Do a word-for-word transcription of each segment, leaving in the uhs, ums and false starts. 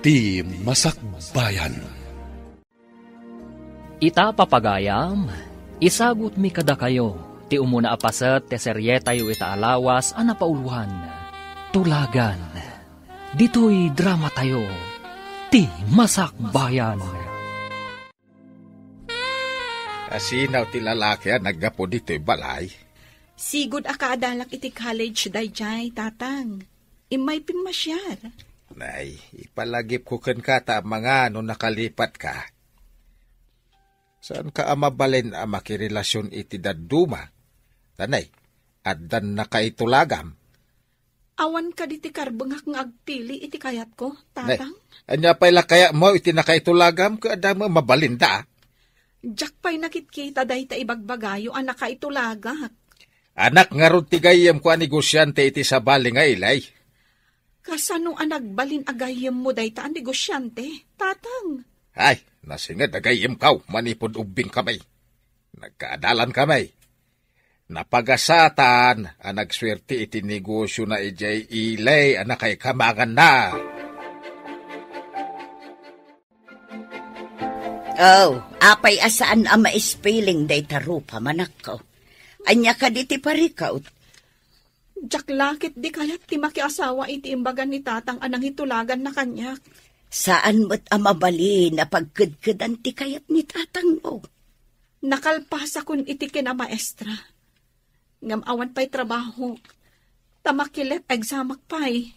Ti Masakbayan. Ita, papagayam, isagutmi kadakayo ti umuna a paset ti serietayo ita a lawas a napauluan, Tulagan. Ditoy dramatayo, Ti Masakbayan. Asinaw ti lalaki a naggapu ditoy balay? Sigud a kaadalak iti college daydiay, Tatang. Immay pimmasiar. Nay, ipalagipko kenka ta amangan no nakalipatka. Saanka a mabalin a makirelasion iti dadduma? Ta nay, addan nakaitulagam. Awan kadi ti karbengak nga agpili iti kayatko, Nay, Tatang? Ania pay la kayatmo iti nakaitulagam ket adda met mabalinda? Diak pay nakitkita dayta ibagbagayo a nakaitulagak. Anak ngarud ti gayyemko a negosiante iti sabali nga ilay. Kasano a nagbalin a gayyemmo dayta a negosiante, Tatang? Ay, nasinged a gayyemko manipud ubbingkami. Nagkaadalankami. Napagasatan a nagsuerte iti negosiona idiay ilay a nakaikamanganna. Oh, apay a saan a maispiling dayta rupa, manakko? Ania kadi ti parikut? Diak la ketdi kayat ti makiasawa iti imbaga ni Tatang a nangitulaganna kaniak. Saan met a mabalin a pagkedkedan ti kayat ni Tatangmo. Nakalpasakon iti kinamaestra. Ngem awan pay trabahok. Ta makilet examak pay.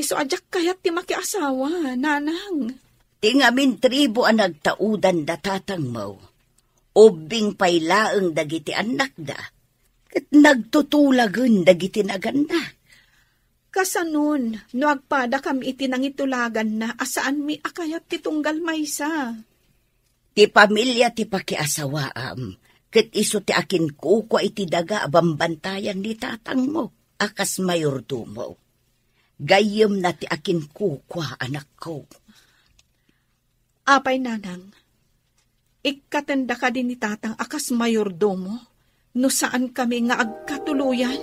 Isu a diak kayat ti makiasawa, Nanang. Ti ngamin tribu a nagtaudan da Tatangmo, ubbing pay laeng dagiti annakda, ket nagtutulagen dagiti naganna. Kasanon, no agpadakami iti nangitulaganna a saanmi a kayat ti tunggal maysa? Ti pamilia ti pakiasawaam, ket isu ti akinkukua iti daga a bambantayan ni Tatangmo a kas mayordomo. Gayyemna ti akinkukua, anakko. Apay, Nanang, ikkatenda kadi ni Tatang a kas mayordomo no saankami nga agkatuloyan?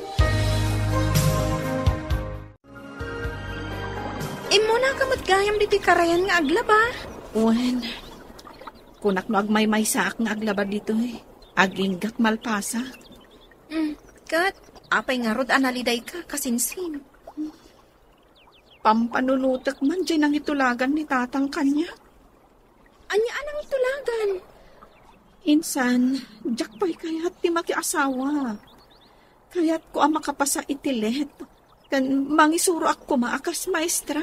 Immunaka met gayam ditoy karayan nga aglaba. Wen, kunak no agmaymaysaak nga aglaba ditoy, aginggat malpasak. Mm, ket apay ngarud a nalidayka, kasinsin? Pampanunotek man diay nangitulagan ni Tatang kaniak. Ania a nangitulagan? Insan, diak pay kayat ti makiasawa. Kayatko a makapasa iti let, ken mangisuroak koma a kas maestra.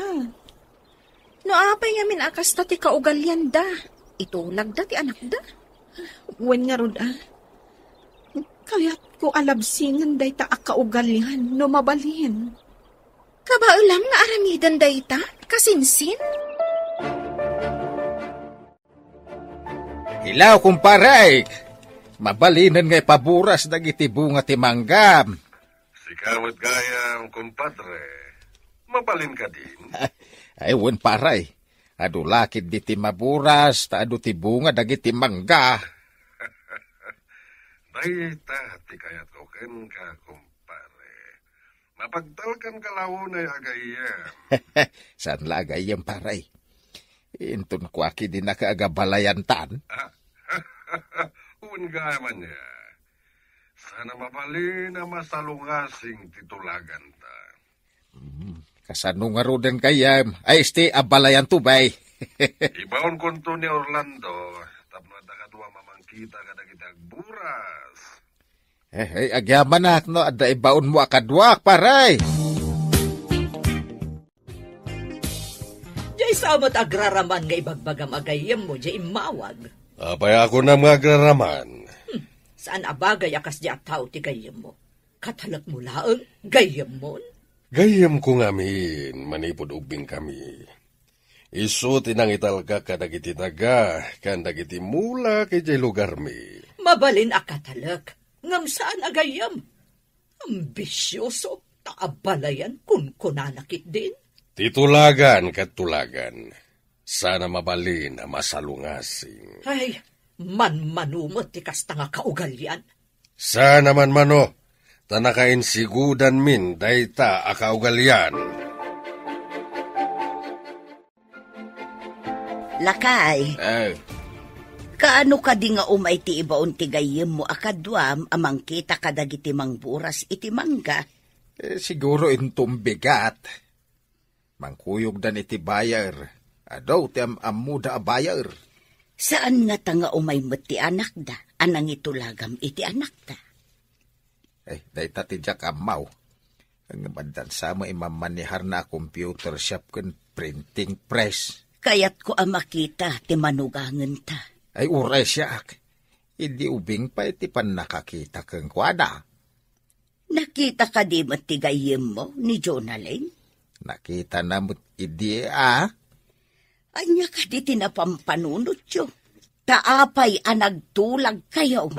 No apay ngamin a kasta ti kaugalianda, itulagda ti anakda. Wen ngarud a, kayatko a labsingen dayta a kaugalian no mabalin. Kabaelam nga aramiden dayta, kasinsin? Hello, kumpare! Mabalinen nga ipaburas dagiti bunga ti manggam. Sika met gayam, kumpadre. Mabalin kadin? Ay, wen, pare. Adu la ketdi ti maburas, ta adu ti bunga dagiti mangga. Dayta ti kayatko kenka, kumpare. Mapagtalkanka la unay a gayyem. Saan la a gayyem, pare? Inton kua ketdi naka agabalayantan. Wen gayam ania. Saan a mabalin a masalungasing ti tulaganta. Hmm, kasano ngaruden gayyem? Ay, isti, abalayanto, bay. Ibaonkonto ni Orlando, tapno adda kadua mamangkita kadagiti agburas. Eh, eh, agyamanak no adda ibaonmo a kaduak, pare. Diay sa met agraraman nga ibagbagam a gayyemmo diay immawag. Apay a kunam nga agraraman? Hmm, saan a bagay a kasdi a tao ti gayyemmo. Katalekmo laeng, gayyemmon? Gayyemko ngamin manipud ubbingkami. Isu ti nangitalkak kadagiti daga ken dagiti mulak idiay lugarmi. Mabalin a katalek, ngem saan a gayyem. Ambisioso, ta abalayan kunkunana ketdin. Ti tulagan ket tulagan. Saan a mabalin a masalungasing. Ay, manmano met ti kasta nga kaugalian. Saan a manmano, ta nakainsigodanmin dayta a kaugalian. Lakay, Eh, kaano kadi nga umay ti ibaon ti gayyemmo a kaduam a mangkita kadagiti mangburas iti mangga? Eh, siguro inton bigat. Mangkuyogdan iti buyer. Adu ti am-ammoda a buyer. Saan ngata nga umay met ti anakda a nangitulagam iti anakda? Eh, dayta ti diak ammo. Ngem addan sa met imammaneharna a computer shop ken printing press. Kayatko a makita ti manugangenta. Ay, uray siak. Idi ubing pay ti pannakakita kenkuana. Nakita kadi met ti gayyemmo ni Jonalyn? Nakitana met idi, a. Ania kadi ti napampanunotyo? Ta apay a nagtulagkayo?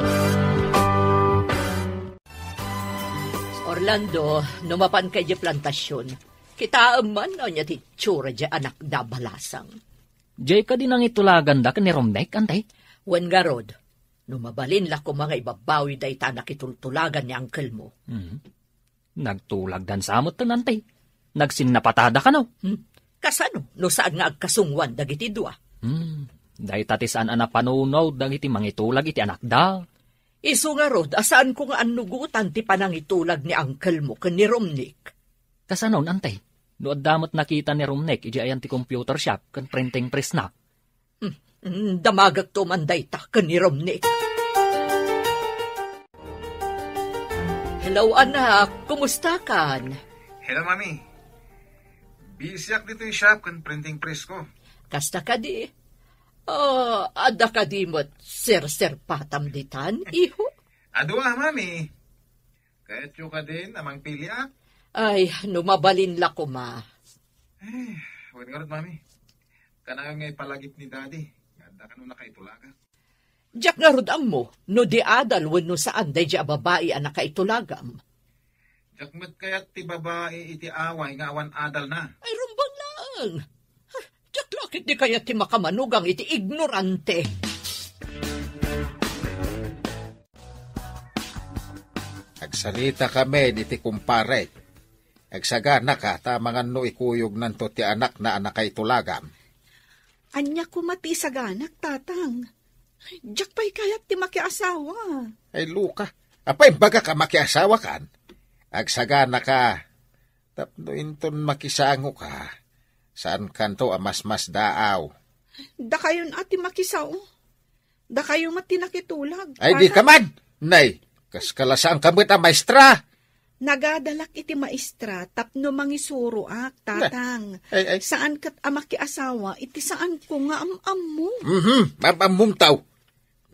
Orlando, no mapanka idiay plantasion, kitaem man no ania ti itsura diay anakda a balasang. Diay kadi nangitulaganda ken ni Romnick, Ante? Wen ngarud, no mabalin la koma nga ibabawi dayta a nakitultulagan ni angkelmo. Mhm. Nagtulagdan sa metten, Ante. Nagsinnapatada kano? Hmm. Kasano no saan nga agkasungoan dagiti dua? Hmm. Dayta ti saan a napanunot dagiti mangitulag iti anakda. Isu ngarud a saanko nga annugotan ti panangitulag ni angkelmo ken ni Romnick. Kasanon, Ante? No adda met nakita ni Romnick idiay ayan ti computer shop ken printing press na. Hmm, hmm, damagekto man dayta ken ni Romnick. Hello, anak. Kumustakan? Hello, Mami. Busyak ditoy shop ken printing press ko. Kasta kadi? Ah, adda kadi met serserpatam ditan, iho? Adu a, Mami. Kayatyo kadin a mangpiliak? Ay, no mabalin la koma. Eh, wen ngarud, Mami. Kanayon nga ipalagip ni Daddy nga adda kano nakaitulagak. Diak ngarud ammo no di adal wenno saan daydiay a babai a nakaitulagam. Diak met kayat ti babai iti away nga awan adalna. Ay, rumbeng laeng. Ah, diak la ketdi kayat ti makamanugang iti ignorante. Agsarita kami iti kumpare. Agsaganaka ta amangan no ikuyognanto ti anakna a nakaitulagam. Ania koma ti isaganak, Tatang? Diak pay kayat ti makiasawa. Ay, Luka, apay imbagak a makiasawakan? Agsaganaka, tapno inton makisangoka, saankanto a masmasdaaw. Dakayon a ti makisao. Dakayo met ti nakitulag. Ay, di ka man! Nay, kas kalasaanka met a maestra! Nagadalak iti maestra tapno mangisuroak, Tatang. Ay, ay. Saan ket a makiasawa iti saanko nga am-ammo. Mhm, am-ammom taw.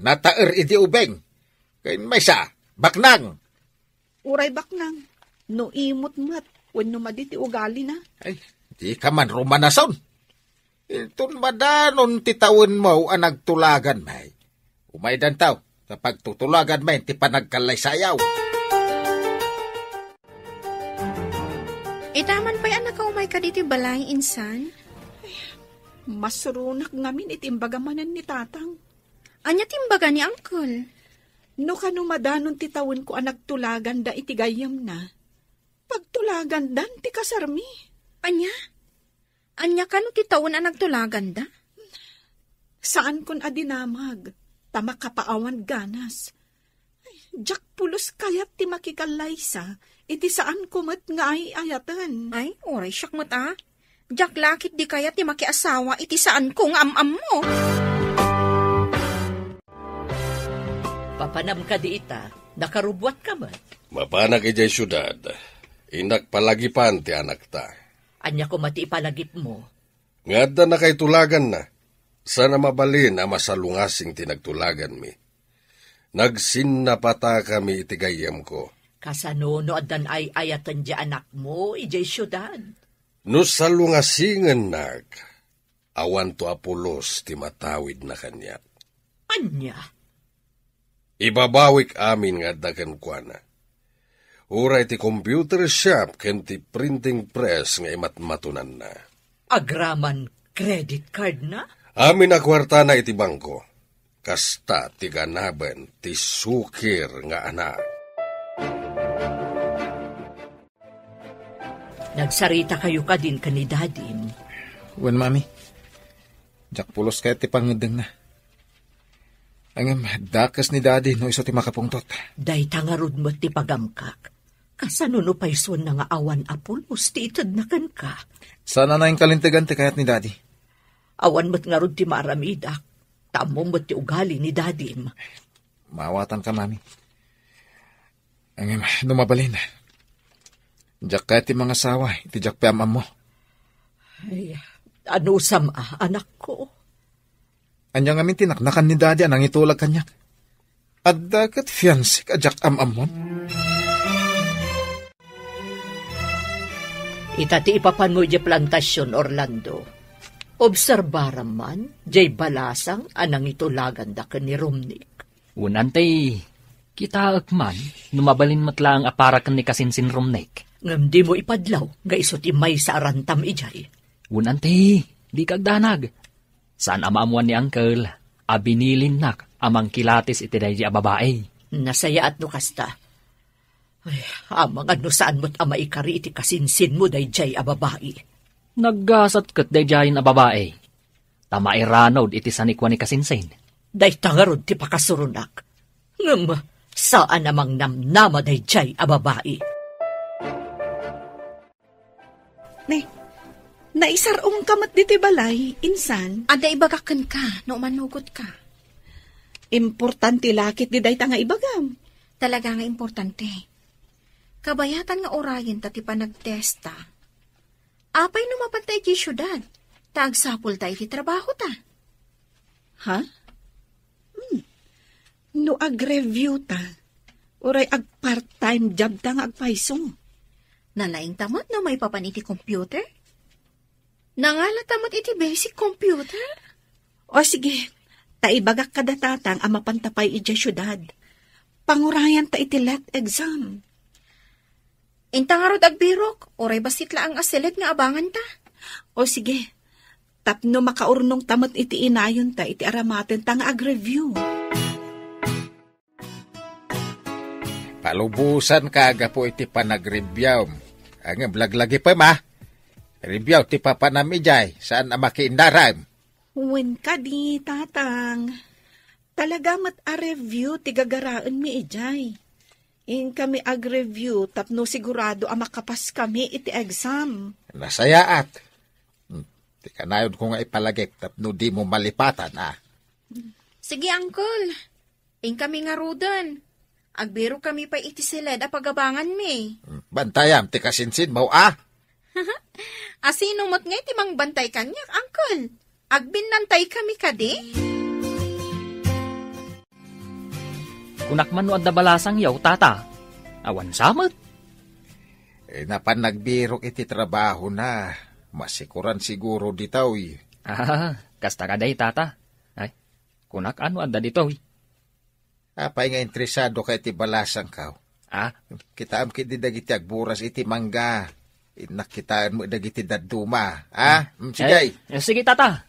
Nataer idi ubing. Kain maysa, baknang. Uray baknang, no imot met wenno madi ti ugalina. Ay, di ka man rumanason. Inton madanon ti tawenmo a nagtulagan met. Umaydantaw, ta pagtutulagan met ti panagkallaysayaw. Ita man pay a nakaumayka ditoy balay, insan? Masuronak ngamin iti imbaga manen ni Tatang. Ania ti imbaga ni Uncle? No kano madanon ti tawenko a nagtulaganda iti gayyemna, pagtulagandan ti kasarmi. Ania? Ania kano ti tawen a nagtulaganda? Saankon a dinamag, ta makapaawan ganas. Ay, diak pulos kayat ti makikallaysa, iti saanko met nga ay-ayaten. Ay, uray siak met a. Diak la ketdi kayat ti makiasawa iti saanko nga am-ammo. Papanam kadi ita, nakarubuatka met. Mapanak idiay siudad, innak palagipan ti anakta. Ania koma ti ipalagipmo? Nga adda nakaitulaganna, saan a mabalin a masalungasing ti nagtulaganmi. Nagsinnapatakami iti gayyemko. Kasano no addan ay-ayaten ti anakmo idiay siudad? No salungasingennak, awanto a pulos ti matawidna kaniak. Ania? Ibabawik amin nga adda kenkuana. Uray ti computer shop ken ti printing press nga imatmatonanna. Agraman credit card na? Amin a kuartana iti bangko. Kasta ti ganaben ti sukir nga anak. Nagsarita kayo kadin ken ni Dadim? Wen, Mami. Diak pulos kayat ti pangngeddengna. Ngem dakes ni Daddy no isu ti makapungtot. Dayta ngarud met ti pagamkak. Kasano no paysuenna nga awan a pulos ti itedna kenka? Saan a nainkalintegan ti kayat ni Daddy. Awan met ngarud ti maaramidak. Ta ammom met ti ugali ni Dadim. Maawatanka, Mami. Ngem no mabalin, diak kayat ti mangasawa iti diak pay am-ammo. Ay, anusam a, anakko? Ania ngamin ti naknakan ni Daddy a nangitulag kaniak? Adda ket fiancék a diak am-ammon? Ita ti ipapanmo idiay plantasion, Orlando. Obserbaram man, diay balasang a nangitulaganda ken ni Romnick. Wen, Auntie, kitaek man no mabalin met laeng a para ken ni kasinsin Romnick. Ngem dimo ipadlaw nga isu ti maysa a rantam idiay. Wen, Auntie, dika agdanag. Saan a maammuan ni Uncle a binilinnak a mangkilatis iti daydiay a babai. Nasayaat no kasta. Ay, amangan no saan met a maikari iti kasinsinmo daydiay a babai. Naggasat ket daydiayen a babai. Ta mairanod iti sanikua ni kasinsin. Dayta ngarud ti pakasuronak. Ngem saan a mangnamnama daydiay a babai. Ne, naisar-ongka met ditoy balay, insan? Adda ibagak kenka no umanugotka. Importante la ketdi dayta nga ibagam. Talaga nga importante. Kabayatan nga urayenta ti panagtesta. Apay no mapanta iti siudad, ta agsapulta iti trabahota? Ha? Hmm. No agreviewta, uray agpart-time jobta nga agpayso. Nalaingta met no maipapan iti computer? Nangalata met iti basic computer? O sige, ta ibagak kada tatang a mapanta pay idiay siudad. Pangurayanta iti let exam. Inta ngarud agbirok, uray bassit laeng a seled nga abanganta. O sige, tapno makaurnongta met iti inayonta iti aramatenta nga agreview. Palubosanka gapu iti panagreviewm. Ngem laglagipem, a. Review ti papanam idiay, saan a makiinnaram. Wen kadi, Tatang. Talaga met a review ti gagaraenmi idiay. Inkami agreview tapno sigurado a makapaskami iti exam. Nasayaat. Hmm, ti kanayonko nga ipalagip tapno dimo malipatan, a. Sige, Uncle. Inkami ngaruden. Agbirokami pay iti seled a pagabanganmi. Hmm, bantayam ti kasinsinmo, a. Asino met ngay ti mangbantay kaniak, Uncle? Agbinnantaykami kadi? Kunak man no adda balasangyo, Tata. Awan sa met. Eh, napan nagbirok iti trabahona. Masikuran siguro ditoy. Ah, kasta kadi, Tata. Ay, kunak no adda ditoy. Apay nga interesadoka iti balasangko? Ah? Kitaem ketdi dagiti agburas iti mangga. Innak kitaen met dagiti dadduma. Ah? Mm, sige. Eh, eh, sige, Tata.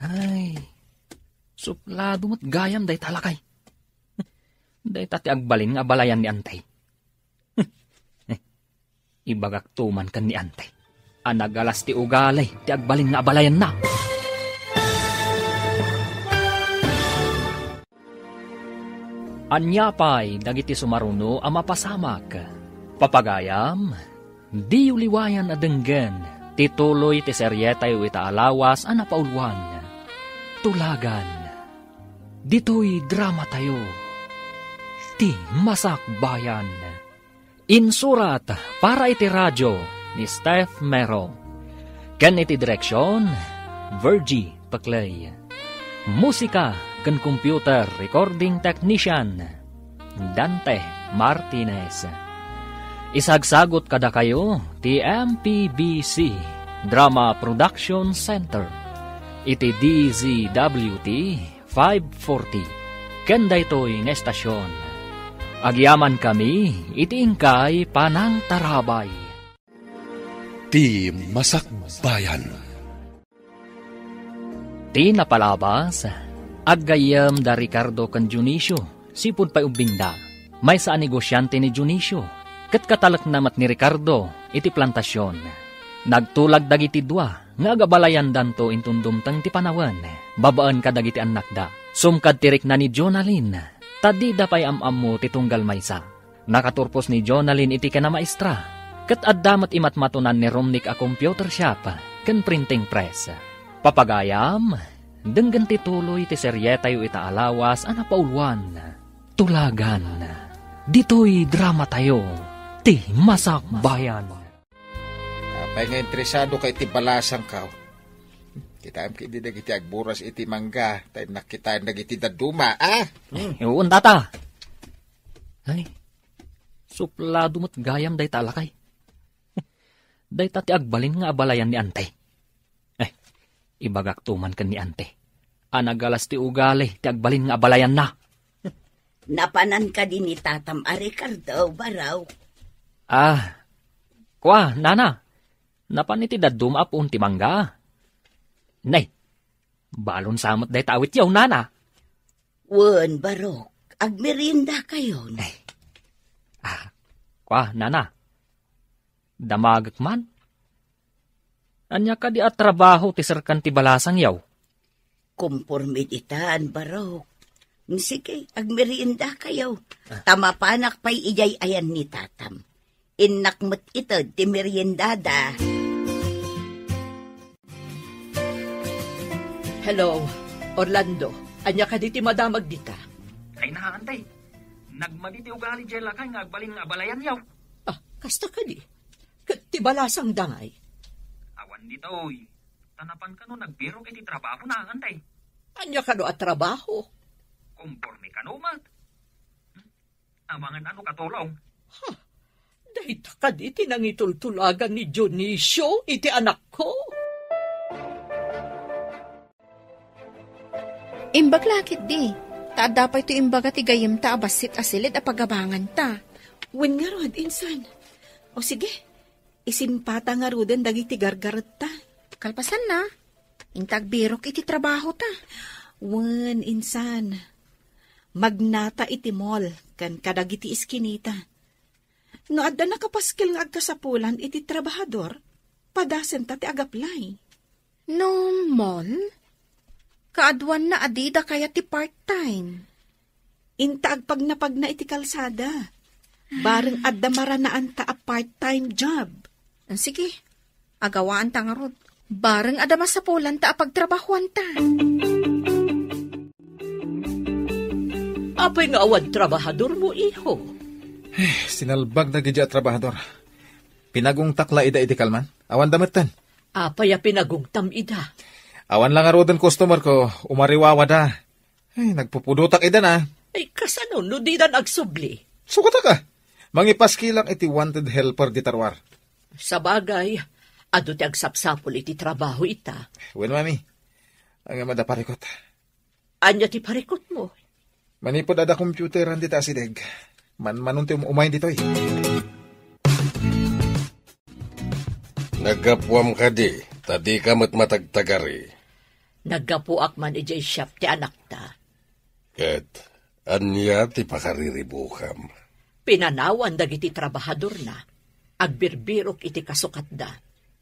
Ay, suplado met gayam dayta lakay. Dayta ti agbalin nga abalayan ni Antay. Ibagakto man ken ni Antay a nagalas ti ugali ti agbalin nga abalayanna. Ania pay dagiti sumaruno a mapasamak? Papagayam, diyo liwayan a denggen ti tuloy ti serietayo ita a lawas a napauluan. Tulagan. Ditoy dramatayo, Ti Masakbayan. Insurat para iti radio ni Steph Mero. Ken iti direksion, Virgie Peclay. Musika ken computer recording technician, Dante Martinez. Isagsagot kadakayo ti M P B C Drama Production Center iti D Z W T five forty. Ken daytoy nga estasion, agyamankami iti inkay panangtarabay. Ti Masakbayan. Ti napalabas, aggayyem da Ricardo ken Dionisio sipud pay ubbingda. Maysa a negosiante ni Dionisio, ket katalekna met ni Ricardo iti plantasion. Nagtulag dagiti dua nga agabalayandanto inton dumteng ti panawen, babaen kadagiti annakda. Sumkad ti rikna ni Jonalyn, ta dida pay am-ammo ti tunggal maysa. Nakaturpos ni Jonalyn iti kinamaestra, ket adda met imatmatonan ni Romnick a computer shop ken printing press. Papagayam, denggen ti tuloy ti serietayo ita a lawas a napauluan. Tulagan. Ditoy dramatayo, ti Masakbayan. Apay nga interesado ka iti balasangko? Kitaem ketdi dagiti agburas iti mangga, ta innak kitaen dagiti dadduma, a? Hmm. Wen, tata. Ay, suplado met gayam dayta a lakay. Dayta ti agbalin nga abalayan ni Ante. Eh, ibagakto man ken ni Ante a nagalas ti ugali ti agbalin nga abalayanna. Napanan kadi ni tatam a Ricardo, Barok? Ah, kua, nana. Napan iti dadduma a puon ti mangga. Nay, balon sa met dayta awityo, nana. Wen, Barok, agmeriendakayon. Nay. Ah, kua, nana. Damagek man. Ania kadi a trabaho ti serkan ti balasangyo? Komporme ditan, Barok. Sige, agmeriendakayo. Ah. Ta mapanak pay idiay ayan ni tatam. Innak met ited ti meriendada. Hello, Orlando. Ania kadi ti madamag dita? Ay, naa, Ante. Nagmadi ti ugali diay lakay nga agbalin nga abalayanyo. Ah, kasta kadi? Ket ti balasangda ngay? Awan ditoy. Ta napan kano nagbirok iti trabahona, Ante. Ania kano a trabaho? Komporme kano met. Hmm? Amangan ano katulong? Ha? Dayta kadi ti nangitultulagan ni Dionisio iti anakko? Imbag la ketdi, ta adda pay ti imbaga ti gayyemta a bassit a siled a pagabanganta. Wen ngarud, insan. O sige, isimpata ngaruden dagiti gargaretta. Kalpasanna, inta agbirok iti trabahota. Wen, insan. Magnata iti mall ken kadagiti iskinita. No adda nakapaskil nga agkasapulan iti trabahador, padasenta ti agaplay. No mall? Kaaduanna a dida kayat ti part-time. Inta agpagnapagna iti kalsada. Bareng adda maranaanta a part-time job. Ah, sige, agawaanta ngarud. Bareng adda masapulanta a pagtrabahoanta. Apay nga awan trabahadormo, iho? Eh, sinalbag dagiti a trabahador. Pinagungtak la ida iti kalman. Awan da metten. Apay a pinagungtam ida? Awan la ngaruden customer ko, umariwawada. Ay, nagpupudotak ida na. Ay, kasano no didan agsubli? Sukatak a. Mangipaskilak iti wanted helper dita ruar. Sabagay, adu ti agsapsapul iti trabaho ita. Wen, mami. Ang ama da parikot. Ania ti parikutmo? Manipud adda computeran dita asideg. Manmanon ti um-, umay ditoy. Naggapuam kadi, ta dika met matagtagari. Naggapuak man idiay shop ti anakta. Ket ania ti pakariribukam? Pinanawan dagiti trabahadorna. Agbirbirok iti kasukatda.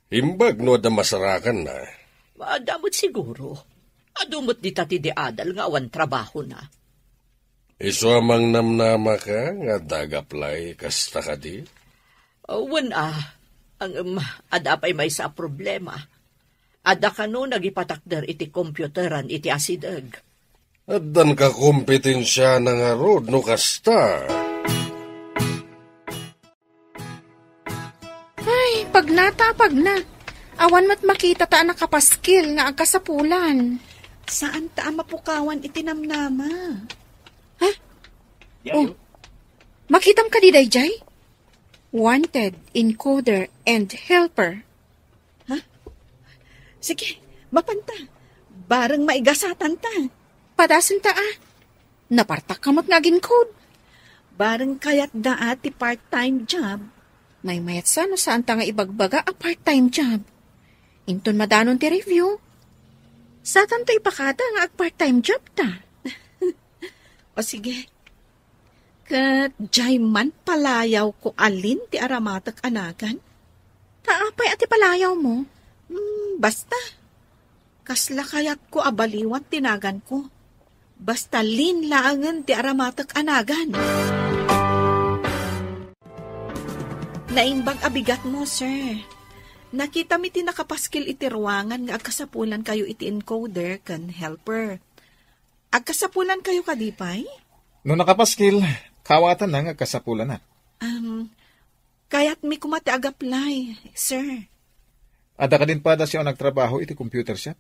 Imbag no adda masarakanna. Adda met siguro. Adu met dita ti di adal nga awan trabahona. Isu a mangnamnamaka nga adda agaplay kasta kadi? Wen a, ngem adda pay maysa a problema. Adda kano nagipatakder iti computeran iti asideg. Addan kakompetensiana ngarud no kasta. Ay, pagna ta, pagna. Awan met makita ta a nakapaskil nga agkasapulan. Saan ta a mapukawan iti namnama? Ha? Oh, makitam kadi daydiay? Wanted, encoder, and helper. Ha? Sige, mapanta. Bareng maigasatan ta. Padasen ta, a. Napartak ka met nga agin-code. Bareng kayat da a ti part-time job. Maymayat sa no saan ta nga ibagbaga a part-time job. Inton madanon ti review, satan ta ipakada nga ag-part-time job ta. O sige. Ket diay man palayawko alin ti aramatek a nagan? Ta apay a ti palayawmo? Hmm, basta. Kasla kayatko a baliwan ti naganko. Basta Lynn laengen ti aramatek a nagan. Naimbag a bigatmo, sir. Nakitami ti nakapaskil iti ruangan nga agkasapulankayo iti encoder ken helper. Agkasapulankayo kadi pay? No nakapaskil, kaawatanna nga agkasapulanna. Um, kayatmi koma ti agaplay, sir. Adda kadin padas a nagtrabaho iti computer shop?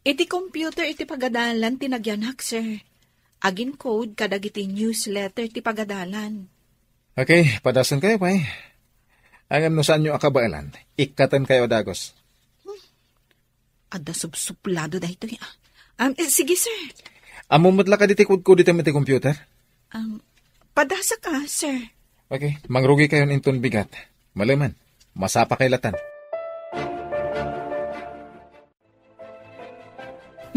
Iti computer iti pagadalan ti nagyanak, sir. Agin-code kadagiti newsletter ti pagadalan. Okay, padasenkayo pay. Ngem no saanyo a kabaelan, ikkatenkayo a dagus. Adda subsuplado daytoy, ah. Um, eh, sige, sir. Ammom met la kadi ti kodkoditem iti computer? Um, padasaka, sir. Okay, mangrugikayon inton bigat. Malemen, masapakay latan.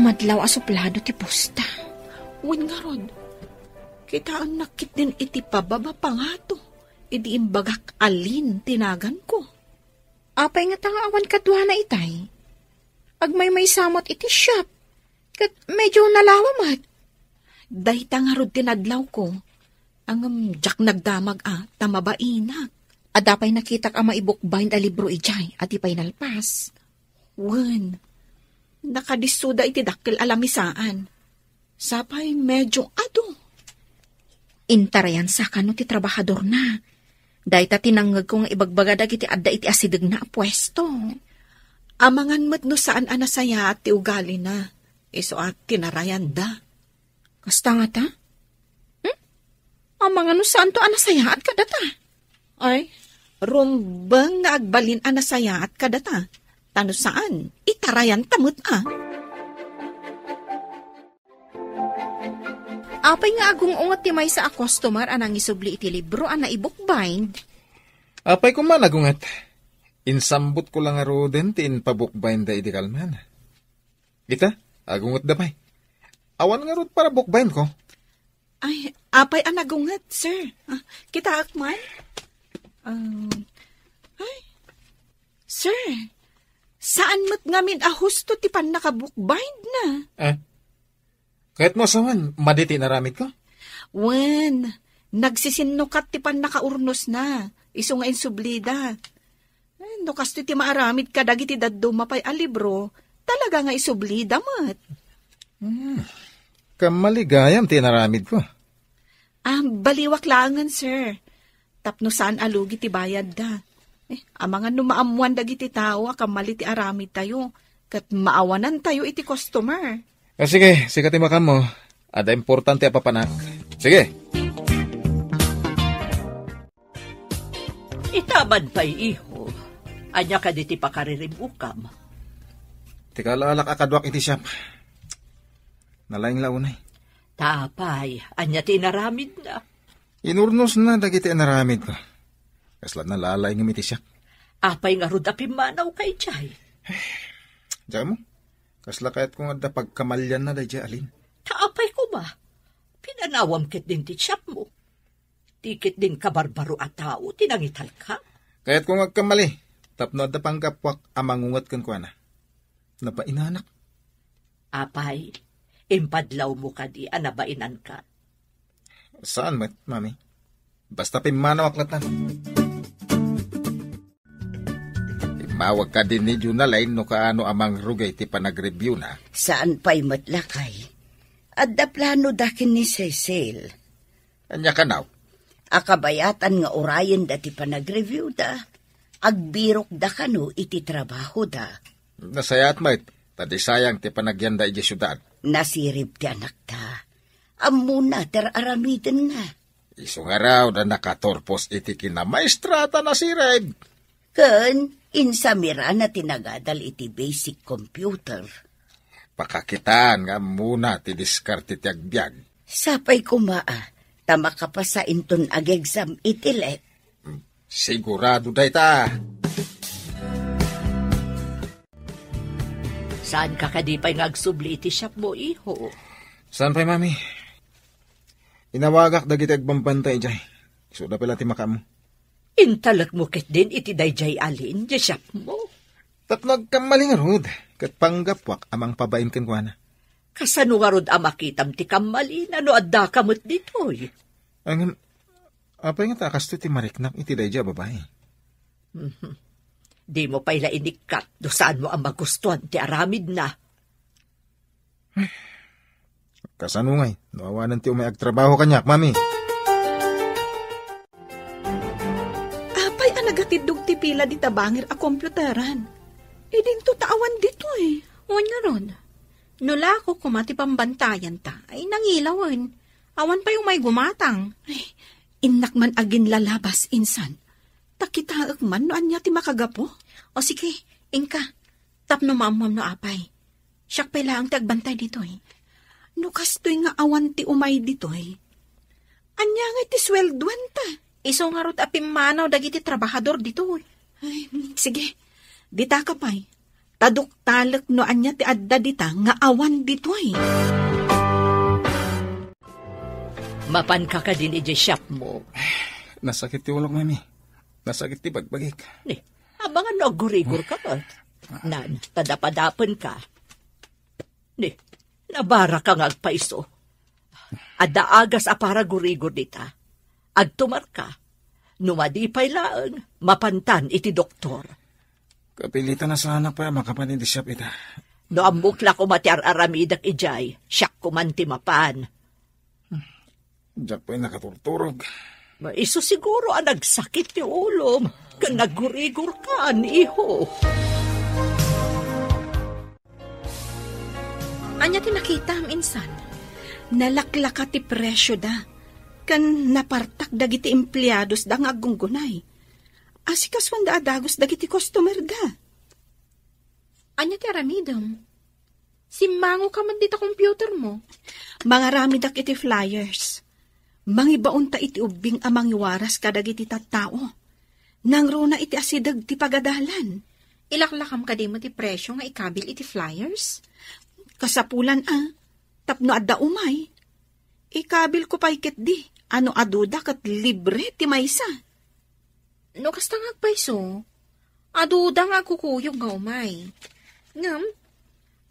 Madlaw a suplado ti posta. Wen ngarud, kitaennak ketdin iti pababa pangato idi imbagak a Lynn ti naganko. Apay ngata nga awan kaduana itay? Agmaymaysa met iti shop, ket medyo nalawa met. Dayta ngarud ti nadlawko, ngem diak nagdamag a ta mabainak. Adda pay nakitak a maibukbind a libro idiay, adi pay nalpas. Wen, nakadissoda iti dakkel a lamisaan. Sapay medyo adu. Intarayansa kano ti trabahadorna. Dayta ti nangngegko nga ibagbaga dagiti adda iti asidegna a puesto. Amangan met no saan a nasayaat ti ugalina, isu a tinarayanda. Kasta ngata? Hmm? Amangan no saanto a nasayaat kadata? Ay, rumbeng nga agbalin a nasayaat kadata. Ta no saan, itarayanta met a. Apay nga agung-unget ti maysa a customer a nangisubli iti libro a naibukbind? Apay koma nagunget? Insambotko la ngaruden ti impabukbindda idi kalman. Ita, agungetda pay. Awan ngarud para bukbindko. Ay, apay a nagunget, sir? Ah, kitaak man? Um, ay, sir, saan met ngamin a husto ti pannakabukbindna? Ah, kayatmo a sawen, madi ti inaramidko? Wen, nagsisinnukat ti pannakaurnosna, isu nga insublida. Eh, no kastoy ti maaramid kadagiti dadduma pay a libro, talaga nga isublida met. Hmm. Kammaligayam ti inaramidko. Ah, baliwak laengen, sir. Tapno saan a lugi ti bayadda. Eh, amangan no maammoan dagiti tao a kammali ti aramidtayo, ket maawanantayo iti customer. Ah, sige, sika ti makaammo. Adda importante a papanak. Sige. Ita man pay, iho. Ania kadi ti pakariribukam? Ti kaalaalak a kaduak iti siap. Nalaing la unay. Ta apay, ania ti inaramidna? Inurnosna dagiti inaramidko. Kasla nalalaingem iti siak. Apay ngarud a pimmanawka idiay? Diak ammo, kasla kayatko nga adda pagkamalianna daydiay a Lynn. Ta apay koma, pinanawam ketdin ti siapmo. Ti ketdin kabarbaro a tao ti nangitalka. Kayatko nga agkammali, tapno adda panggapuak a mangunget kenkuana. Nabainanak. Apay, impadlawmo kadi a nabainanka? Saan met, Mami. Basta pimmanawak latta. Immawag kadi ni Jonalyn no kaano a mangrugay ti panagreviewna. Saan pay met, lakay. Adda planoda ken ni Cecil. Ania kano? A kabayatan nga urayenda ti panagreviewda, agbirokda kano iti trabahoda. Nasayaat met, ta di sayang ti panagyanda idiay siudad. Nasirib ti anakta. Ammona ti ar-aramidenna. Isu ngarud a nakaturpos iti kinamaestra ta nasirib. Ken insamirana ti nagadal iti basic computer. Pakakitaan nga ammona ti diskarte ti agbiag. Sapay koma a, ta makapasa inton ag-exam iti let. Sigurado dayta. Saanka kadi pay nga agsubli iti siapmo, iho? Saan pay, Mami? Inawagak dagiti agbambantay idiay. Isuda pay la ti makaammo. Intalekmo ketdin iti daydiay a Lynn, diay siapmo. Tapno agkammali ngarud, ket panggapuak a mangpabain kenkuana. Kasano ngarud a makitam ti kammalina no addaka met ditoy? Ngem, apay ngata a kastoy ti mariknak iti daydiay a babai? Mhm. Dimo pay la inikkat no saanmo a magustuan ti aramidna. Kasano ngay no awanen ti umay agtrabaho kaniak, Mami? Apay a nagatiddog ti pila dita bangir a kompioteran? Idinto ta awan ditoy. Wen ngarud, no lako koma ti pambantayanta, ay nangilawen. Awan pay umay gumatang. Ay, innak man aginlalabas, insan. Ta kitaek man no ania ti makagapu. O sige, inka. Tapno maammuam no apay. Siak pay laeng ti agbantay ditoy. No kastoy nga awan ti umay ditoy, ania ngay ti sueldoanta? Isu ngarud a pimmanaw dagiti trabahador ditoy. Ay, sige. Ditaka pay. Ta duktalek no ania ti adda dita nga awan ditoy. Mapanka kadin idiay shopmo? Nasakit ti ulok, Mami. Nasakit ti bagbagik. Ni, abangan no aggurigor ka met. Nan, ta dapadapen ka. Ni, nabara ka nga agpaiso. Adda agas a para gurigor dita. Agtumar ka. No madi pay laeng, mapantan iti doktor. Kapilitan a saanak pay a makapan iti shop ita. No ammok la koma ti ar-aramidek idiay, siak koman ti mapan. Diak pay nakaturturog. Isu siguro a nagsakit ti ulom, ken naggurigor ka, iho. Ania ti nakitam, insan? Nalaklaka ti presioda, ken napartak dagiti empleadosda nga aggunggunay. Asikasuanda a dagus dagiti customerda. Ania ti aramidem? Simmango ka met dita computermo. Mangaramidak iti flyers. Mangibaonta iti ubbing a mangiwaras kadagiti tattao. Nangruna iti asideg ti pagadalan. Ilaklakam kadi met ti presio nga ikabil iti flyers? Kasapulan a, tapno adda umay. Ikabilko pay ketdi, a no aduda ket libre ti maysa. No kasta nga agpayso, aduda nga agkukuyog nga umay. Ngem,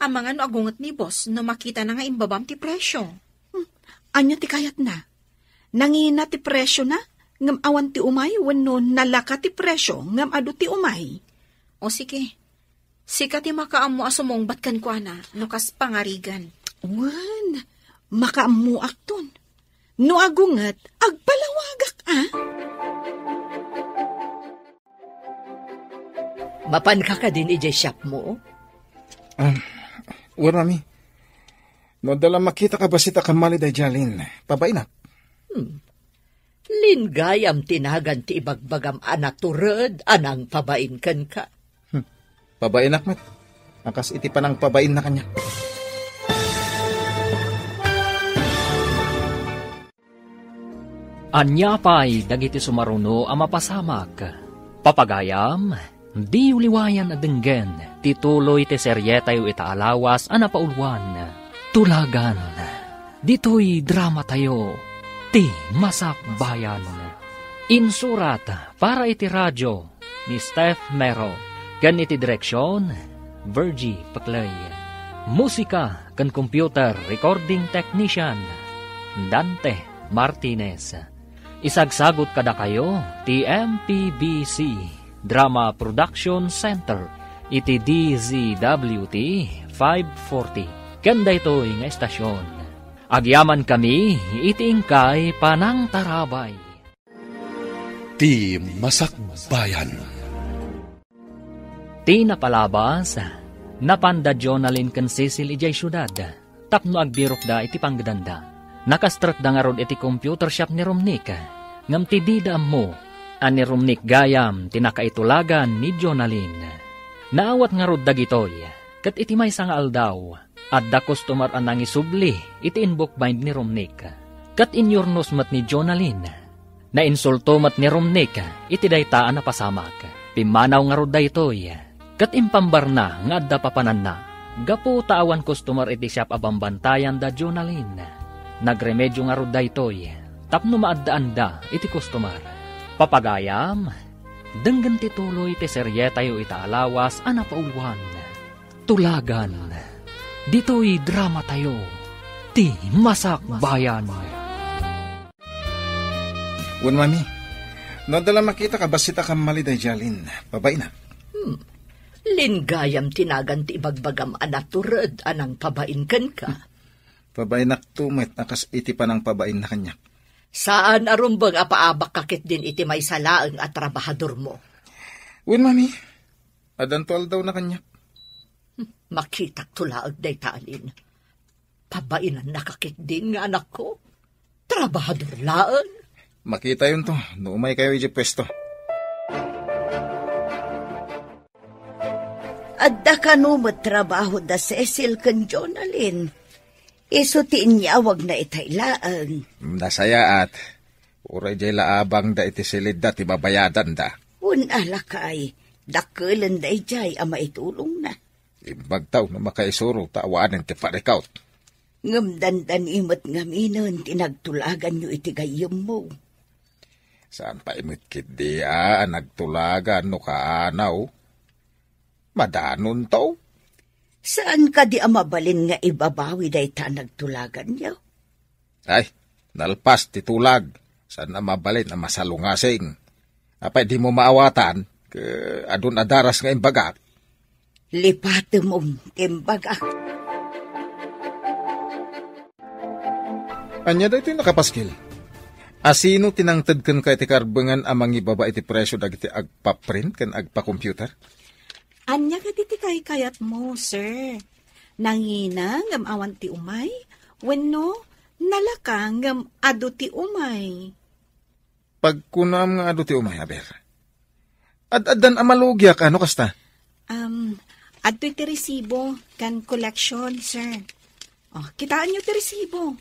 amangan no agunget ni boss no makitana nga imbabam ti presio. Hmm, ania ti kayatna? Nangina ti presiona, ngem awan ti umay wenno nalaka ti presio, ngem adu ti umay? O sige, sika ti makaammo a sumungbat kenkuana no kas pangarigan. Wen, makaammoakton. No agunget, agpalawagak a. Mapanka kadin idiay shopmo? Ah, wen, Mami. No adda la makita a bassit a kammali daydiay Lin, pabainak. Hmm. Lin gayam ti nagan ti ibagbagam a natured a nangpabain kenka. Hmm. Pabainak met. A kas iti panangpabainna kaniak. Ania pay dagiti sumaruno a mapasamak? Papagayam, diyo liwayan a denggen ti tuloy ti serietayo ita a lawas a napauluan, Tulagan. Ditoy dramatayo, Ti Masakbayan. Insurat para iti radio ni Steph Mero, ken iti direksion, Virgie Paclay. Musika ken computer recording technician, Dante Martinez. Isagsagut kadakayo ti M P B C Drama Production Center iti D Z W T five forty. Ken daytoy nga estasion, agyamankami iti inkay panangtarabay. Ti Masakbayan. Ti napalabas, napanda Jonalyn ken Cecil idiay siudad, tapno agbirokda iti panggedanda. Nakastrekda ngarud iti computer shop ni Romnick, ngem ti dida ammo a ni Romnick gayam ti nakaitulagan ni Jonalyn. Naawat ngarud dagitoy, ket iti maysa nga aldaw, adda customer a nangisubli iti inbookbind ni Romnick. Ket inyurnos met ni Jonalyn. Nainsulto met ni Romnick iti dayta a napasamak. Pimmanaw ngarud daytoy, ket impambarna nga adda papananna. Gapu ta awan customer iti shop a bambantayan da Jonalyn, nagremedio ngarud daytoy tapno maaddaanda iti customer. Papagayam, Denggen ti tuloy ti serietayo ita a lawas a napauluan, Tulagan. Ditoy dramatayo, ti Masakbayan. Wen, Mami, no adda la makita ka bassit a kammali daydiay Alin, pabainak. Hmm. Linggayam ti nagan ti ibagbagam a natured a nangpabain kenka. Pabainakto met a kas iti panangpabainna kaniak. Saan a rumbeng a paabakka ketdin iti maysa laeng a trabahadormo. Wen, Mami, addanto aldawna kaniak. Makitakto laeng dayta Alin. Pabainannaka ketdin nga anakko. Trabahador laeng. Makitayonto no umaykayo idiay puesto. Adda kano met trabaho da Cecil ken Jonalyn. Isu ti inyawagna itay laeng. Nasayaat. Uray diay la abangda iti silidda ti babayadanda. Wen a, lakay, dakkelenda idiay a maitulongna. Imbagtaw no makaisuro ta awanen ti parikaw. Ngem dandani met ngaminen ti nagtulaganyo iti gayyemmo. Saan pay met ketdi a nagtulagan no kaanaw. Madanonto. Saan kadi a mabalin nga ibabawi dayta a nagtulaganyo? Ay, nalpas ti tulag. Saan a mabalin a masalungasing. Apay dimo maawatan, ke adun a daras nga imbagak? Lipatem ti imbagak. Ania daytoy nakapaskil? Asino ti nangted kenka iti karbengan a mangibaba iti presio dagiti agpaprint ken agpa-computer? Ania kadi ti kaykayatmo, sir? Nangina ngem awan ti umay? Wenno nalaka ngem adu ti umay? Pagkunam nga adu ti umay, aber. Ad-addan a malugiak, ano kasta? Um, adtoy ti resibo ken collection, sir. Oh, kitaenyo ti resibo,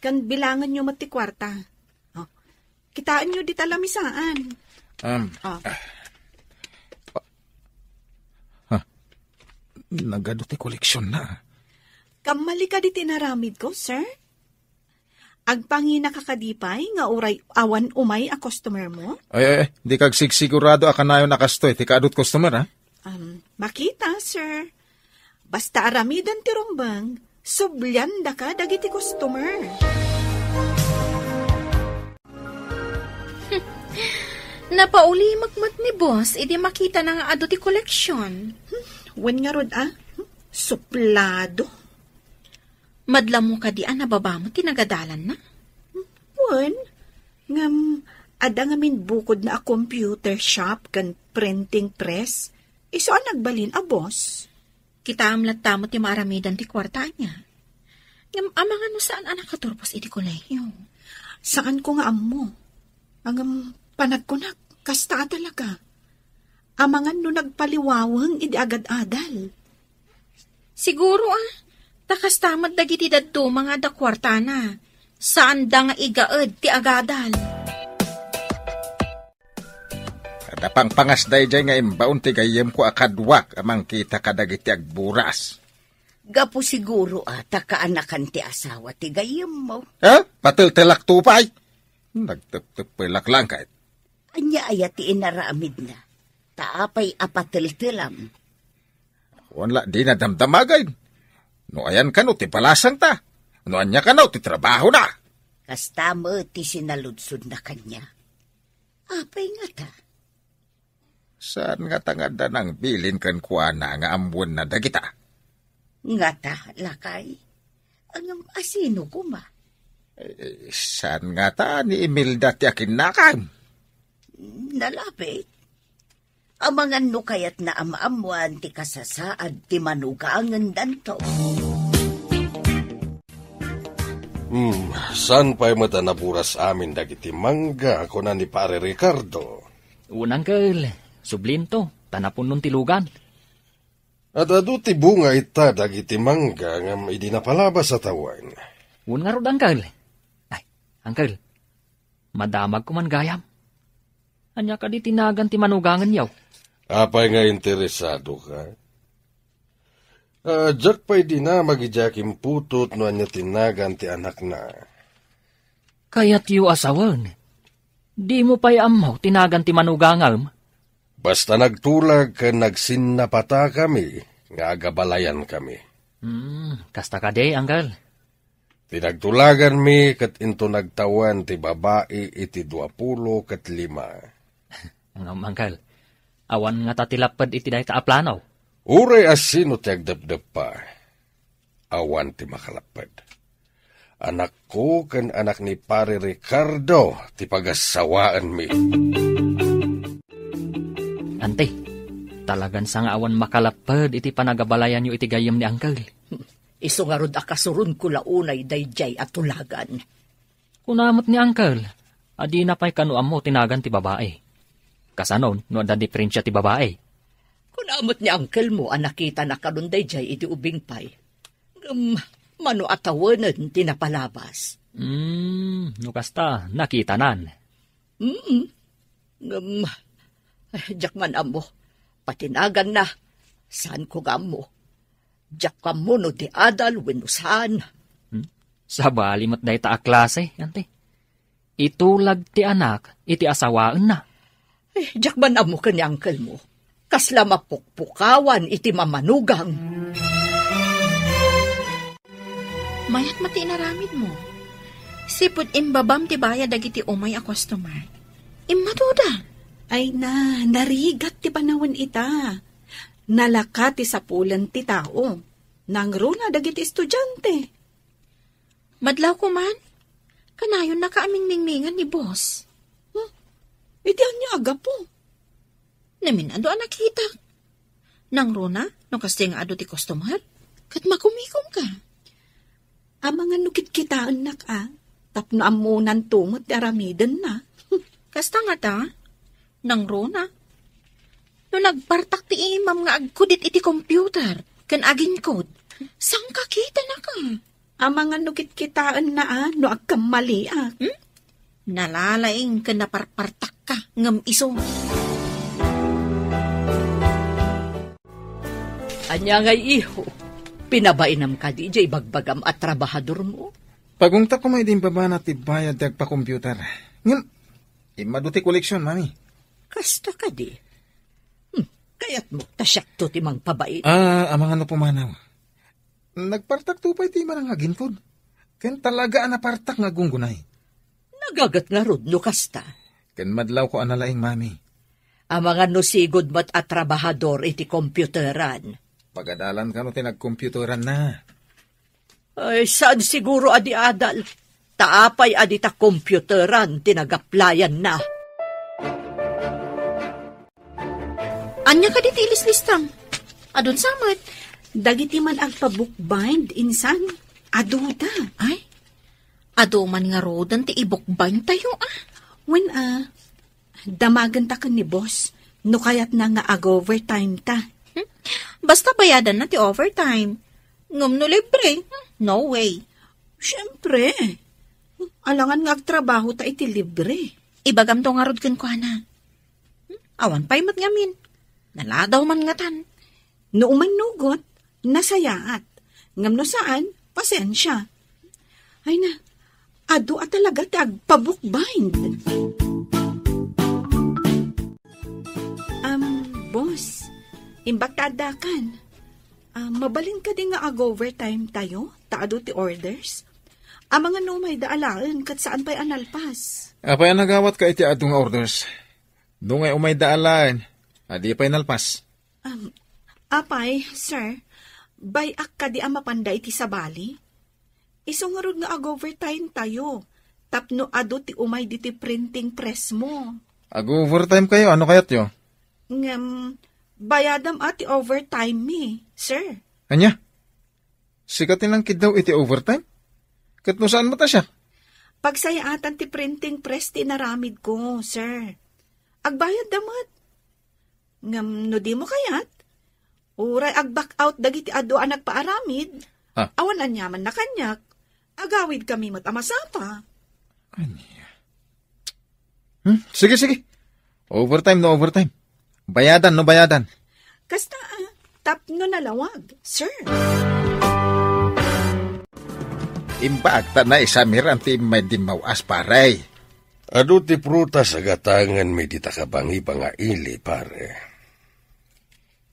ken bilangenyo met ti kuarta. Oh, kitaenyo dita lamisaan. Um, Oh. ah. Ha? Nagadu ti koleksionna. Kammali kadi ti inaramidko, sir? Agpanginaka kadi pay nga uray awan umay a customer mo? Ay, ay, ay, dika agsigsigurado a kanayon a kastoy ti kaadut customer, ha? Um, makita, sir. Basta aramiden ti rumbeng, subliandaka dagiti customer. Napaulimek met ni boss idi makitana nga adu ti koleksyon. Hmm, wen ngarud a? Hmm, suplado. Madla mo kadi a nababa met ti nagadalanna? Wen, ngem adda ngamin bukodna a computer shop ken printing press, isu a nagbalin a boss. Kitaem latta met ti maaramidan ti kuarta ania. Ngem amangan no saan a nakaturpos iti kolehiyo. Saanko nga ammo. Ngem panagkunak, kasta a talaga. Amangan no nagpaliwaweng idi agad-adal. Siguro, ah, ta kasta met dagiti dadduma nga adda kuartana. Saanda nga igaed ti agadal. Adda pangpangas daydiay nga imbaon ti gayyemko a kaduak a mangkita kadagiti agburas. Gapu siguro a ta kaanakan ti asawa ti gayyemmo. Ha? Pateltelakto pay? Nagteptepelak lang kay. Ania aya ti inaramidna? Ta apay a pateltelam? Awan la dina damdamagay. No ayan kano ti balasangta? No ania kano ti trabahona? Kasta met ti sinaludsodna kaniak. Apay ngata? Saan ngata nga adda nangbilin kenkuana nga ammoenna dagita? Ngata, lakay? Ngem asino koma? Eh, saan ngata ni Imelda ti akinnakam? Nalabit. Amangan no kayatna a maammoan ti kasasaad ti manugangendanto. Hmm, saan pay met a naburas amin dagiti mangga, kuna ni Pare Ricardo? Wen, Uncle, sublinto, ta napunnon ti lugan. Ad-adu ti bunga ita dagiti mangga ngem idi napalabas a tawen. Wen ngarud, Uncle. Ay, Uncle, madamagko man gayam. Ania kadi ti nagan ti manugangenyo? Apay nga interesado ka? Ah, diak pay dinamag idiay akimputot no ania ti nagan ti anakna. Kayatyo a sawen, dimo pay ammo ti nagan ti manugangem? Basta nagtulag ken nagsinnapatakami nga agabalayankami. Hmm, kasta kadi, Uncle? Ti nagtulaganmi ket into nagtawen ti babai iti duapulo ket lima. Ngem, Uncle, awan ngata ti lapped iti dayta a plano? Uray a sino ti agdepdeppa, awan ti makalapped. Anakko ken anak ni Pare Ricardo ti pagassawaenmi. Ante, talagan sa nga awan makalapped iti panagabalayanyo iti gayyem ni Uncle. Isu ngarud a kasuronko la unay daydiay a tulagan. Kuna met ni Uncle a dina pay kano ammo ti nagan ti babai. Kasano no adda diferensia ti babai? Kuna met ni Uncle mo a nakitana kanon daydiay idi ubing pay. Ngem mano a tawenen ti napalabas? Hmm, no kasta, nakitanan. Mm. Ngem, eh, diak man ammo. Pati naganna, saanko nga ammo. Diak ammo no di adal wenno saan. Hmm? Sabali met dayta a klase, Ante. Itulag ti anak iti asawaenna. Eh, diak man ammo ken ni uncle mo. Kasla mapukpukawan iti mamanugang. Mayat met ti inaramid mo. Sipud imbabam ti bayad dagiti umay a customer. Immaduda. Ay na, narigat ti panawen ita. Nalaka ti sapulen ti tao. Nangruna dagiti estudiante. Madlawko man. Kanayonnaka a mingmingmingan ni boss. Hmm? Iti ania a gapu? Namin-adu a nakitak. Nangruna, no kasta nga adu ti customer, ket makumikom ka. Amangan no kitkitaennak a, tapno ammonanto met ti aramidenna. Kasta ngata, nangruna. No nagpartak ti imam nga agkudit iti computer, ken aginkod, saan ka kitanaka? Amangan no kitkitaenna a, no agkammaliak. Hmm? Nalalaing ken naparpartakka ngem isu. Ania ngay, iho? Pinabainam kadi diay ibagbagam a trabahadormo? Pagungtak ko may dimbabana ti bayad ti agpa-computer. Ngem, immadu ti koleksion, Mami. Kasta kadi? Hmm, kayatmo ta siakto ti mangpabain? Ah, amangan no pumanaw. Nagpartakto pay ti imanang aginkod. Ken talaga a napartak nga aggunggunay. Nagaget ngarud no kasta. Ken madlawko a nalaing, Mami. Amangan no sigud met a trabahador iti computeran. Pagadalan kano ti nagcomputeranna. Ay, saan siguro a di adal? Ta apay a dita computeran ti nagaplayanna? Ania kadi ti ilislistam? Adun sa met. Dagiti man agpa-bookbind, insan, aduda. Ay, adu man ngaruden ti i-bookbind tayo, ah. Wen, ah, damagenta ken ni boss, no kayatna nga ag-overtime ta. Hmm? Basta bayadanna ti overtime. Ngem no libre, hmm, no way. Siempre. Alangan nga agtrabaho ta iti libre. Ibagamto ngarud kenkuana. Awan pay met ngamin. Naladaw man ngatan. No umannugot, nasayaat. Ngem no saan, pasensia. Ay na, adu a talaga ti agpa-bookbind. Um, boss, imbag ta addakan. Ah, mabalin kadi nga ag-overtime tayo, ta adu ti orders? Amangan no umayda alaen, ket saan pay a nalpas. Apay a nagawatka iti adu nga orders? No ngay umayda alaen, adi pay nalpas. Um, apay, sir, bay-ak kadi a mapanda iti sabali? Isu ngarud nga ag-overtime tayo, tapno adu ti umay ditoy printing press mo. Ag-overtime kayo, ano kayatyo? Ngem, bayadam a ti overtime mi, sir. Ania? Sika ti nangkiddaw iti overtime? Ket no saan met a siak? Pagsayaatan ti printing press ti inaramid ko, sir. Agbayad da met. Ngem no dimo kayat, uray ag-back out dagiti adu a nagpaaramid, ah, awan aniamanna kaniak, agawidkami met a masapa. Ania? Hmm? Sige, sige. Overtime no overtime. Bayadan no bayadan. Kasta, ah, tapno nalawag, sir. Imbag ta naisamiran ti immay dimmaw-as, pare. Adu ti prutas a gatanganmi dita kabangibang a ili, pare.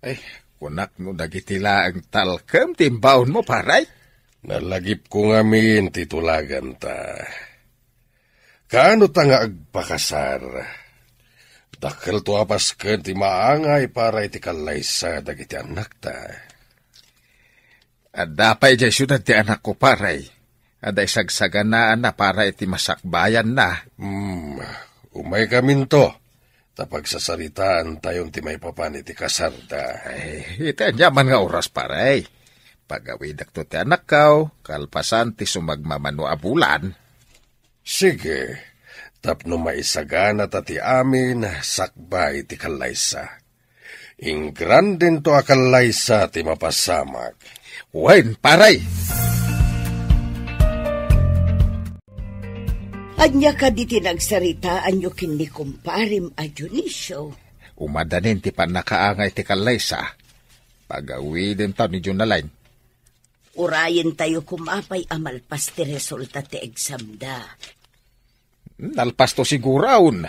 Ay, kunak no dagiti laeng talkem ti imbaonmo, pare? Nalagipko ngamin ti tulaganta. Kaano ta nga agpakasar? Dakkelto a pasken ti maangay para iti kallaysa dagiti annakta. Adda pay idiay siudad ti anakko, pare. Adda isagsaganaanna para iti masakbayanna. Hmm, umaykaminto, ta pagsasaritaantayon ti maipapan iti kasarda. Ay, iti aniaman nga oras, pare. Pagawidakto ti anakkaw, kalpasan ti sumagmamano a bulan. Sige, tapno maisagana ta ti amin sakbay ti kallaysa. Ingrandento a kallaysa ti mapasamak. Wen, pare! Ania kadi ti nagsaritaanyo ken ni kumparem a Dionisio? Umadanin ti pannakaangay ti kallaysa. Pagawidentaw ni Jonalyn. Urayentayo koma pay a malpas ti resulta ti examda. Nalpasto siguraon.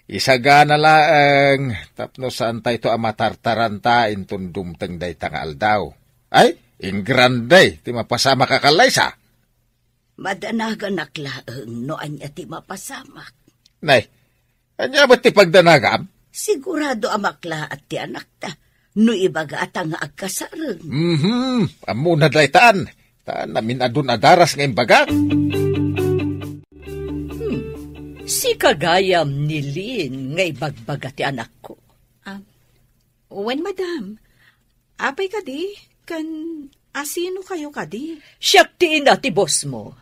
Isagana laeng tapno saantayto a matartaranta inton dumteng dayta nga aldaw. Ay, ingrande ti mapasamak a kallaysa. Madanaganak laeng no ania ti mapasamak. Nay, ania met ti pagdanagam? Sigurado a maklaat ti anakta no ibagata nga agkasareng. Mhm, ammona daytan. Ta namin-adun a daras nga imbagak. Hmm, sika gayam ni Lynn nga ibagbaga ti anakko. Ah, wen, madam. Apay kadi? Ken asino kayo kadi? Siak ti ina ti boss mo.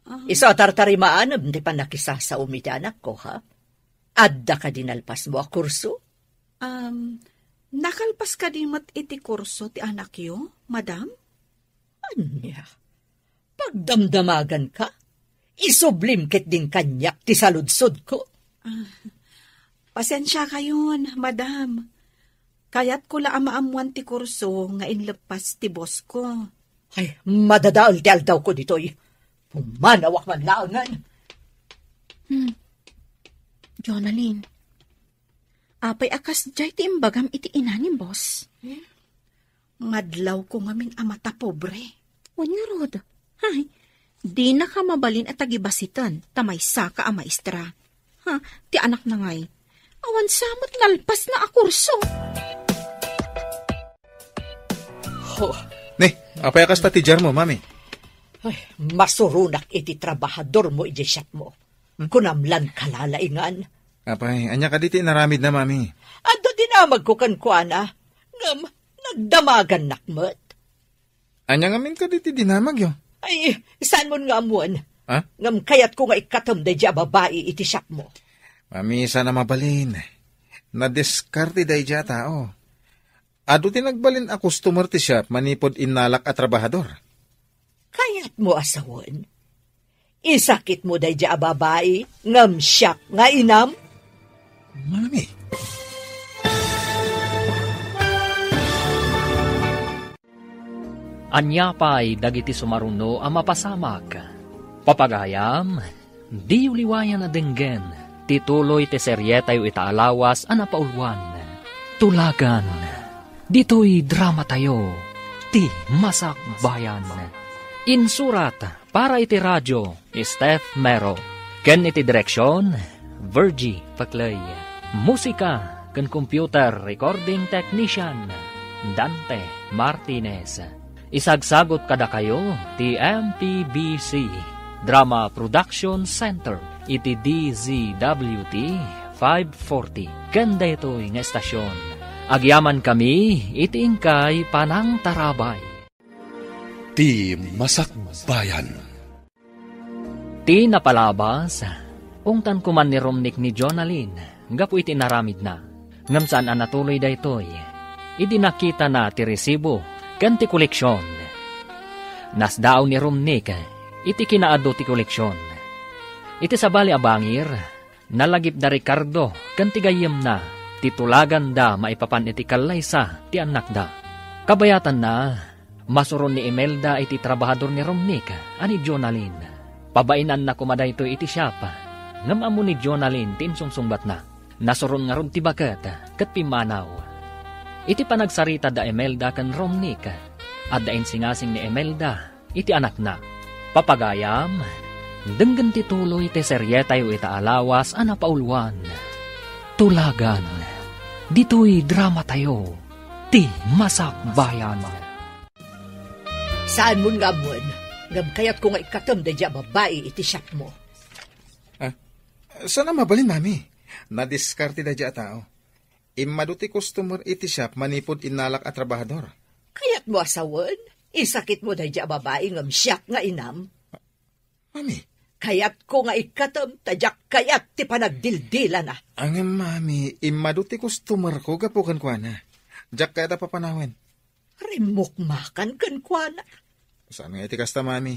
Ah. Isu a tartarimaanam ti pannakisasaom iti anakko, ha? Adda kadi nalpasmo a kurso? Um, nakalpas kadi met iti kurso ti anakyo, madam? Ania? Pagdamdamaganka? Isublim ketdin kaniak ti saludsodko. Ah, pasensiakayon, madam. Kayatko la a maammoan ti kurso nga inleppas ti boss ko. Ay, madadael ti aldawko ditoy. Pumanawak man laengen. Hmm. Jonalyn, apay a kasdiay ti imbagam iti ina ni boss? Eh? Madlawko ngamin a matapobre. Wen ngarud, ay, dinaka mabalin a tagibasiten ta maysaka a maestra. Ha, ti anakna ngay, awan sa met nalpasna a kurso. Ho. Ne, apay a kasta ti diarmo, mami? Ay, masuronak iti trabahadormo idiay shopmo. Hmm? Kunam lan kalalaingan. Apay, ania kadi ti inaramidna, mami? Adda dinamagko kenkuana, ngem nagdamagannak met. Ania ngamin kadi ti dinamagyo? Ay, saanmon nga ammoen. Ha? Ngem kayatko nga ikkatem daydiay a babai iti shopmo. Mami, saan a mabalin. Nadiskarte daydiay a tao. Adu ti nagbalin a customer ti shop manipud innalak a trabahador. Kayatmo a sawen? Isakitmo daydiay a babai ngem siak nga inam? Mami. Ania pay dagiti sumaruno a mapasamak? Papagayam, diyo liwayan a denggen ti tuloy ti serietayo ita a lawas a napauluan. Tulagan, ditoy dramatayo, ti Masakbayan. Insurat para iti radio, Steph Mero. Ken iti direksion, Virgie Paclay. Musika ken computer recording technician, Dante Martinez. Isagsagot kadakayo ti M P B C Drama Production Center iti D Z W T five forty ken daytoy nga estasion. Agyamankami iti inkay panangtarabay. Ti Masakbayan. Ti napalabas, ungtan koman ni Romnick ni Jonalyn gapu iti inaramidna. Ngem saan a natuloy daytoy idi nakitana ti resibo ken ti koleksion. Nasdaaw ni Romnick iti kinaadu ti koleksion. Iti sabali a bangir, nalagipda Ricardo ken ti gayyemna ti tulaganda maipapan iti kallaysa ti annakda. Kabayatanna, masuron ni Imelda iti trabahador ni Romnick a ni Jonalyn. Pabainanna koma daytoy iti siapa. Ngem ammo ni Jonalyn ti insungsungbatna. Nasuron ngarud ti baket ket pimmanaw. Iti panagsarita da Imelda ken Romnick, adda insingasing ni Imelda iti anakna. Papagayam, denggen ti tuloy ti serietayo ita a lawas a napauluan, Tulagan. Ditoy dramatayo, ti Masakbayan. Saanmon nga ammoen, ngem kayatko nga ikkatem daydiay a babai iti shopmo. Ah, saan a mabalin, Mami? Nadiskarte daydiay a tao. Immadu ti customer iti shop manipud innalak a trabahador. Kayatmo a sawen? Isakitmo daydiay a babai ngem siak nga inam? Mami. Kayatko nga ikkatem ta diak kayat ti panagdildilana. Ngem, Mami, immadu ti customerko gapu kenkuana. Diak kayat a papanawen. Rimmukmakan kenkuana. Saan nga iti kasta, Mami?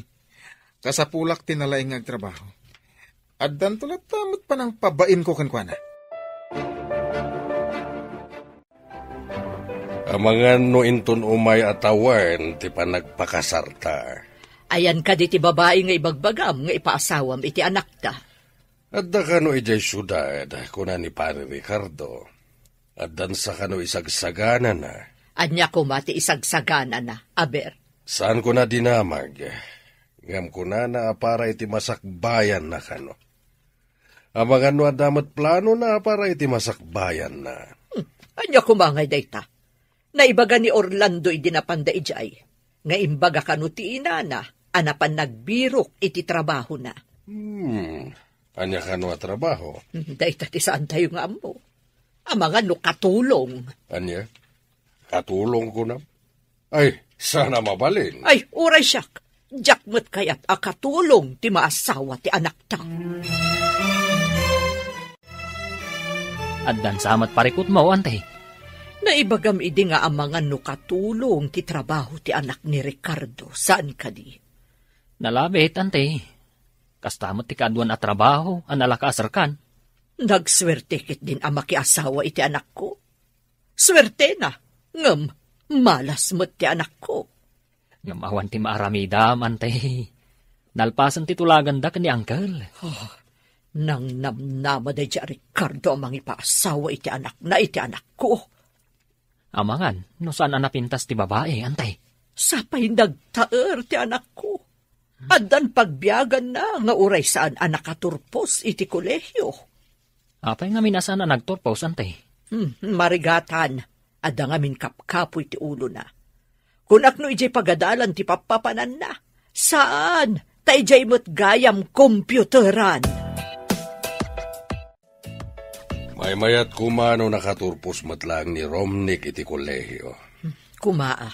Kasapulak ti nalaing nga agtrabaho. Addanto latta met panangpabainko kenkuana. Amangan no inton umay a tawen ti panagpakasarta. Ayan kadi ti babai nga ibagbagam nga ipaasawam iti anakta? Adda kano idiay siudad, kuna ni Pari Ricardo. Addansa kano isagsaganana. Ania koma ti isagsaganana, aber? Saan kona dinamag, ngem kunana a para iti masakbayanna kano. Amangan no adda met planona a para iti masakbayanna. Hmm, ania koma ngay dayta? Naibaga ni Orlando idi napanda idiay, nga imbaga kano ti inana a napan nagbirok iti trabahona. Hmm, ania kano a trabaho? Hmm, dayta ti saantayo nga ammo. Amangan no katulong. Ania? Katulong kunam? Ay, saan a mabalin. Ay, uray siak. Diak met kayat a katulong ti maasawa ti anakta. Addansa met parikutmo, Ante? Naibagam idi nga amangan no katulong ti trabaho ti anak ni Ricardo, saan kadi? Nalabit, Ante. Kasta met ti kaaduan a trabaho a nalakaasarkan. Nagsuerte ketdin a makiasawa iti anakko. Suertena, ngem malas met ti anakko. Ngem awan ti maaramidam, Ante. Nalpasen ti tulaganda ken ni Uncle. Oh, nangnamnama daydiay a Ricardo a mangipaasawa iti anakna iti anakko. Amangan no saan a napintas ti babai, Ante? Sapay nagtaer ti anakko. Addan pagbiaganna nga uray saan a nakaturpos iti kolehio. Apay ngamin a saan a nagturpos, Ante? Hmm, marigatan, adda ngamin kapkapoy ti ulona. Kunak no idiay pagadalan ti pappapananna. Saan, ta idiay met gayam computeran. Maymayat koma no nakaturpos met laeng ni Romnick iti kolehio. Koma a,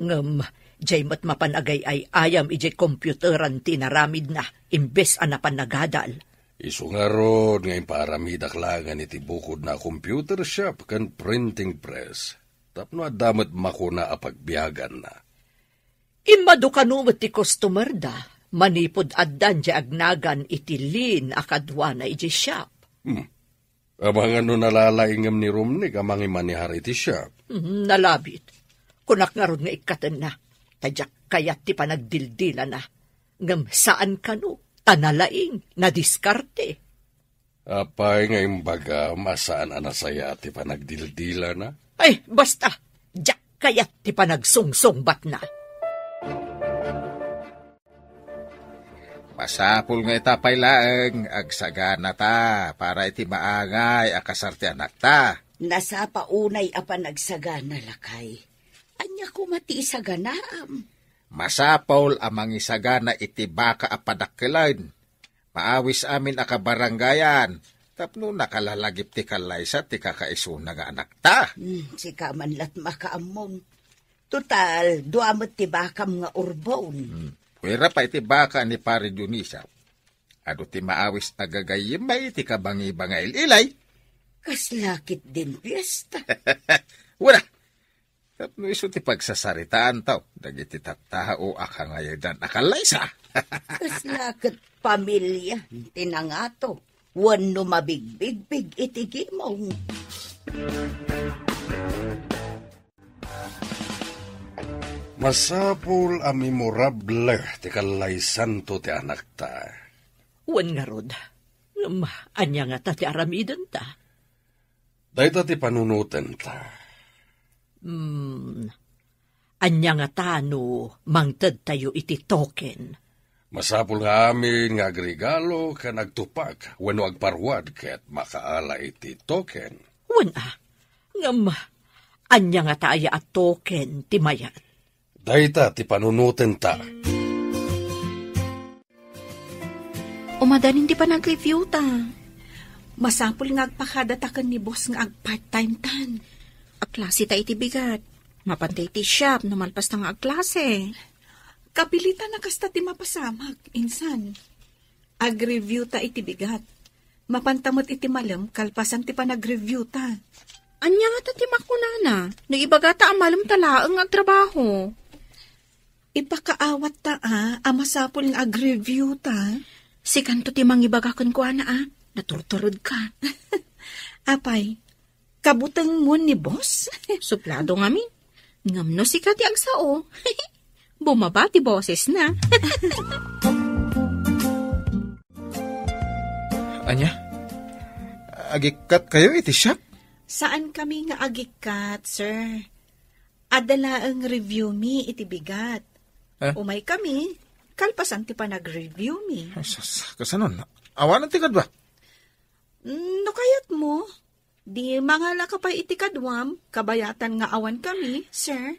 ngem diay met mapan agay-ay-ayam idiay computeran ti inaramidna imbes a napan nagadal. Isu ngarud nga impaaramidak laengen iti bukodna a computer shop ken printing press tapno adda met makuna a pagbiaganna. Immadu kano met ti customerda manipud addan diay agnagan iti lin a kaduana idiay shop. Hmm. Amangan no nalalaingem ni Romnick a mangimanehar iti shop. Hmm, nalabit. Kunak ngarud nga ikkatenna, ta diak kayat ti panagdildilana. Ngem saan kano, ta nalaing, nadiskarte. Apay nga imbagam a saan a nasayaat ti panagdildilana? Ay, basta! Diak kayat ti panagsungsungbatna. Masapul nga ita pay laeng, agsaganata para iti maangay a kasar ti anakta. Nasapa unay a panagsagana, lakay. Ania koma ti isaganaam? Masapul a mangisagana iti baka a padakkelen. Maawis amin a kabarangayan tapno nakalalagip ti kallaysa ti kakaisuna nga anakta. Hmm, sika man lat makaammom. Total, dua met ti bakam nga urbon. Hmm. Uray pay ti baka ni Pari Dionisia. Adu ti maawis a gagayyem iti kabangibanga il-ilay. Kasla ketdin fiesta. Wala. Tapno isu ti pagsasaritaantaw dagiti tattao a kangayadan a kallaysa. Kasla ket pamilia ti nangato wenno mabigbigbig iti gimong. Masapul a memorable ti kallaysanto ti anakta. Wen ngarud, no Em, ania ngata ti aramidenta? Dayta ti panunotenta. Hmm, ania ngata no mangtedtayo iti token? Masapul nga amin nga agregalo ken agtupak wenno agparuad ket makaala iti token. Wen a, ngem ania ngata aya a token ti mayat? Dayta ti panunotenta. Umadanin ti panag-review ta. Masapul nga agpakadata ken ni boss nga ag-part-time tan. Agklase ta iti bigat. Mapanta iti shop no malpas ta nga agklase. Kapilitan a kasta ti mapasamak, insan. Ag-review ta iti bigat. Mapanta met iti malem kalpasan ti panag-review ta. Ania ngata ti makunana no ibagata a malem ta laeng nga agtrabaho? Ipakaawat ta a, a masapul nga ag-review ta. Sikanto ti mangibaga kenkuana a, naturtured ka. Apay, kabutengmo ni boss? Suplado ngamin. Ngem no sika ti agsao, bumaba ti bosesna. Ania? Agikkat kayo iti shop? Saan kami nga agikkat, sir. Adda laeng review mi iti bigat. Eh? Umay kami, kalpasan ti panag-review mi. Ay, sus, kasano? Awanen ti kadua? Mm, no kayatmo, di mangalaka pay iti kaduam, kabayatan nga awan kami, sir.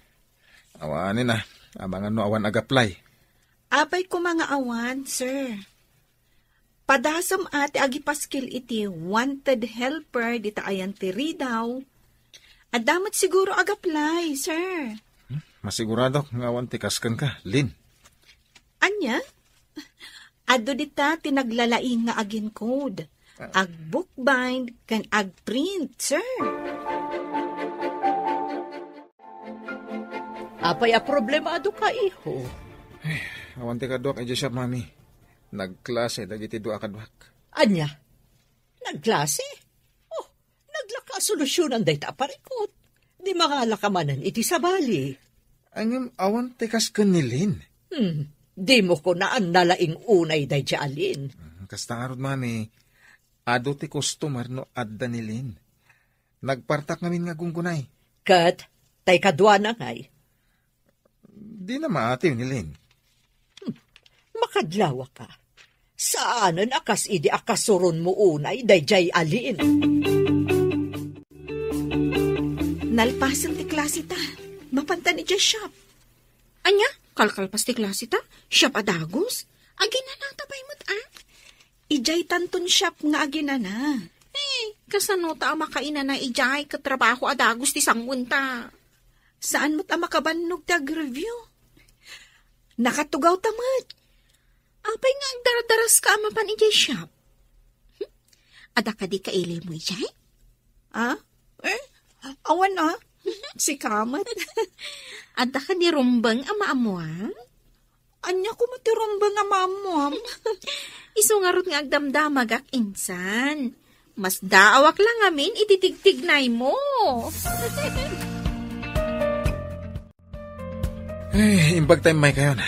Awanen a, amangan no awan ag-apply. Apay koma nga awan, sir. Padasem a ti agipaskil iti wanted helper dita ayan ti Ridao. Adda met siguro ag-apply, sir. Hmm, masiguradok nga awan ti kas kenka, Lin. Ania? Adu dita ti naglalaing nga aginkod. Ah. Ag-bookbind ken ag-print, sir. Apay a problemado ka, iho? Ay, awan ti kaduak idiay shop, Mami. Nagklase dagiti dua a kaduak. Ania? Nagklase? Oh, naglaka a solusyonan dayta a parikut. Di mangalaka manen iti sabali. Ngem awan ti kas ken ni Lin. Hmm, dimo kunaan nalaing unay daydiay a Lin. Hmm, kasta ngarud, Mami. Adu ti customer no adda ni Lin. Nagpartak ngamin nga gunggunay. Ket, tay kaduana ngay? Dina maatiw ni Lin. Hmm, makadlawa ka. Saanen a kas idi a kasuronmo unay daydiay a Lin. Nalpasen ti klase ta. Mapantan idiay shop. Ania? Kalkalpas ti klase ta? Shop a dagus? Aginanata pay met a? Idiay tanton shop nga aginana. Eh, kasano ta a makainana idiay ket trabaho a dagus ti sanguenta? Saan met a makabannog ti agreview? Nakatugaw ta met. Apay nga agdardaras ka a mapan idiay shop? Hmm? Adda kadi kailimo idiay? Ah? Eh? Awan, ah. Sika met. Adda kadi rumbeng a maammuam? Ania koma ti rumbeng a maammuam? Isu ngarud nga agdamdamagak insan. Masdaawak la ngamin iti tigtignaymo. Ay, imbag ta immaykayon.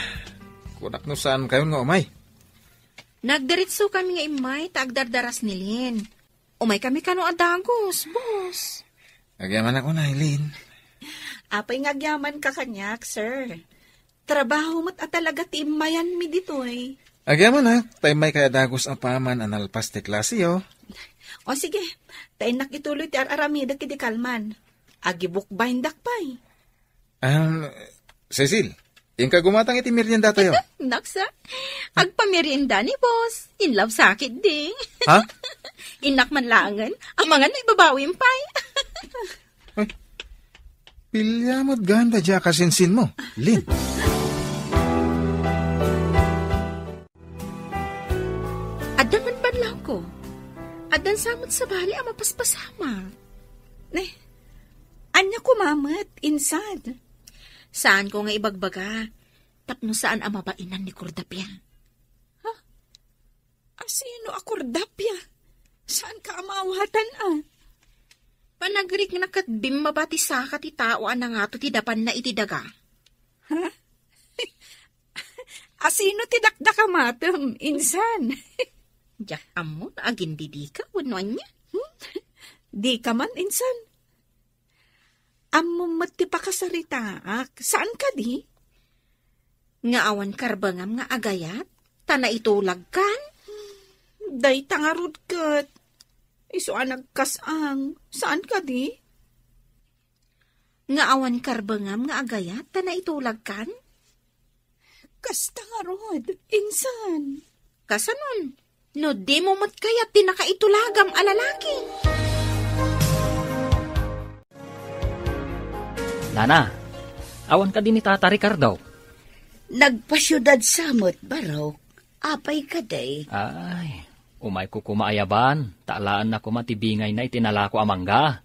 Kunak no saan kayon nga umay. Nagdiretso kami nga immay ta agdardaras ni Lin. Umay kami kano a dagus, boss. Agyamanak unay, Lin. Apay nga agyaman ka kaniak, sir. Trabaho met a talaga ti immayanmi ditoy. Agyamanak, tay may kaya dagus a paman a nalpas ti klasiyo. O sige, ta innak ituloy ti ar-aramidek idi kalman. Agibukbayndak pay. Um, Cecil, inka gumatang iti meriendatayo. Naksa, agpamerienda ni boss. In love sakit di. Ha? Innak man laengen, amangan no ibabawim pay. Ay, pilya met ganda dia kasinsinmo, Lin. Adda man banlawko. Addan sa met sabali a mapaspasamak. Ne, ania koma met, insan? Saanko nga ibagbaga, tapno saan a mabainan ni Cordapia. Ha? Asino a Cordapia? Saanka a maawatan a? Panagrikna ket bimmaba ti saka ti tao a nangato ti dapanna iti daga. Ha? Asino ti dakdakamatem, insan? Diak ammo no agindidika wenno ania. Hmm? Dika man, insan. Ammom met ti pakasaritaak. Saan kadi? Nga awan karbengam nga agayat, ta naitulagkan? Dayta ngarud ket. Isu a nagkas-ang. Saan kadi? Nga awan karbengam nga agayat, ta naitulagkan? Kasta ngarud, insan. Kasanon? No dimo met kayat ti nakaitulagam a lalaki. Nana, awan kadi ni Tata Ricardo? Nagpasiudad sa met, Barok. Apay kadi? Ay, umayko koma ayaban, ta alaenna koma ti bingayna iti nalako a mangga.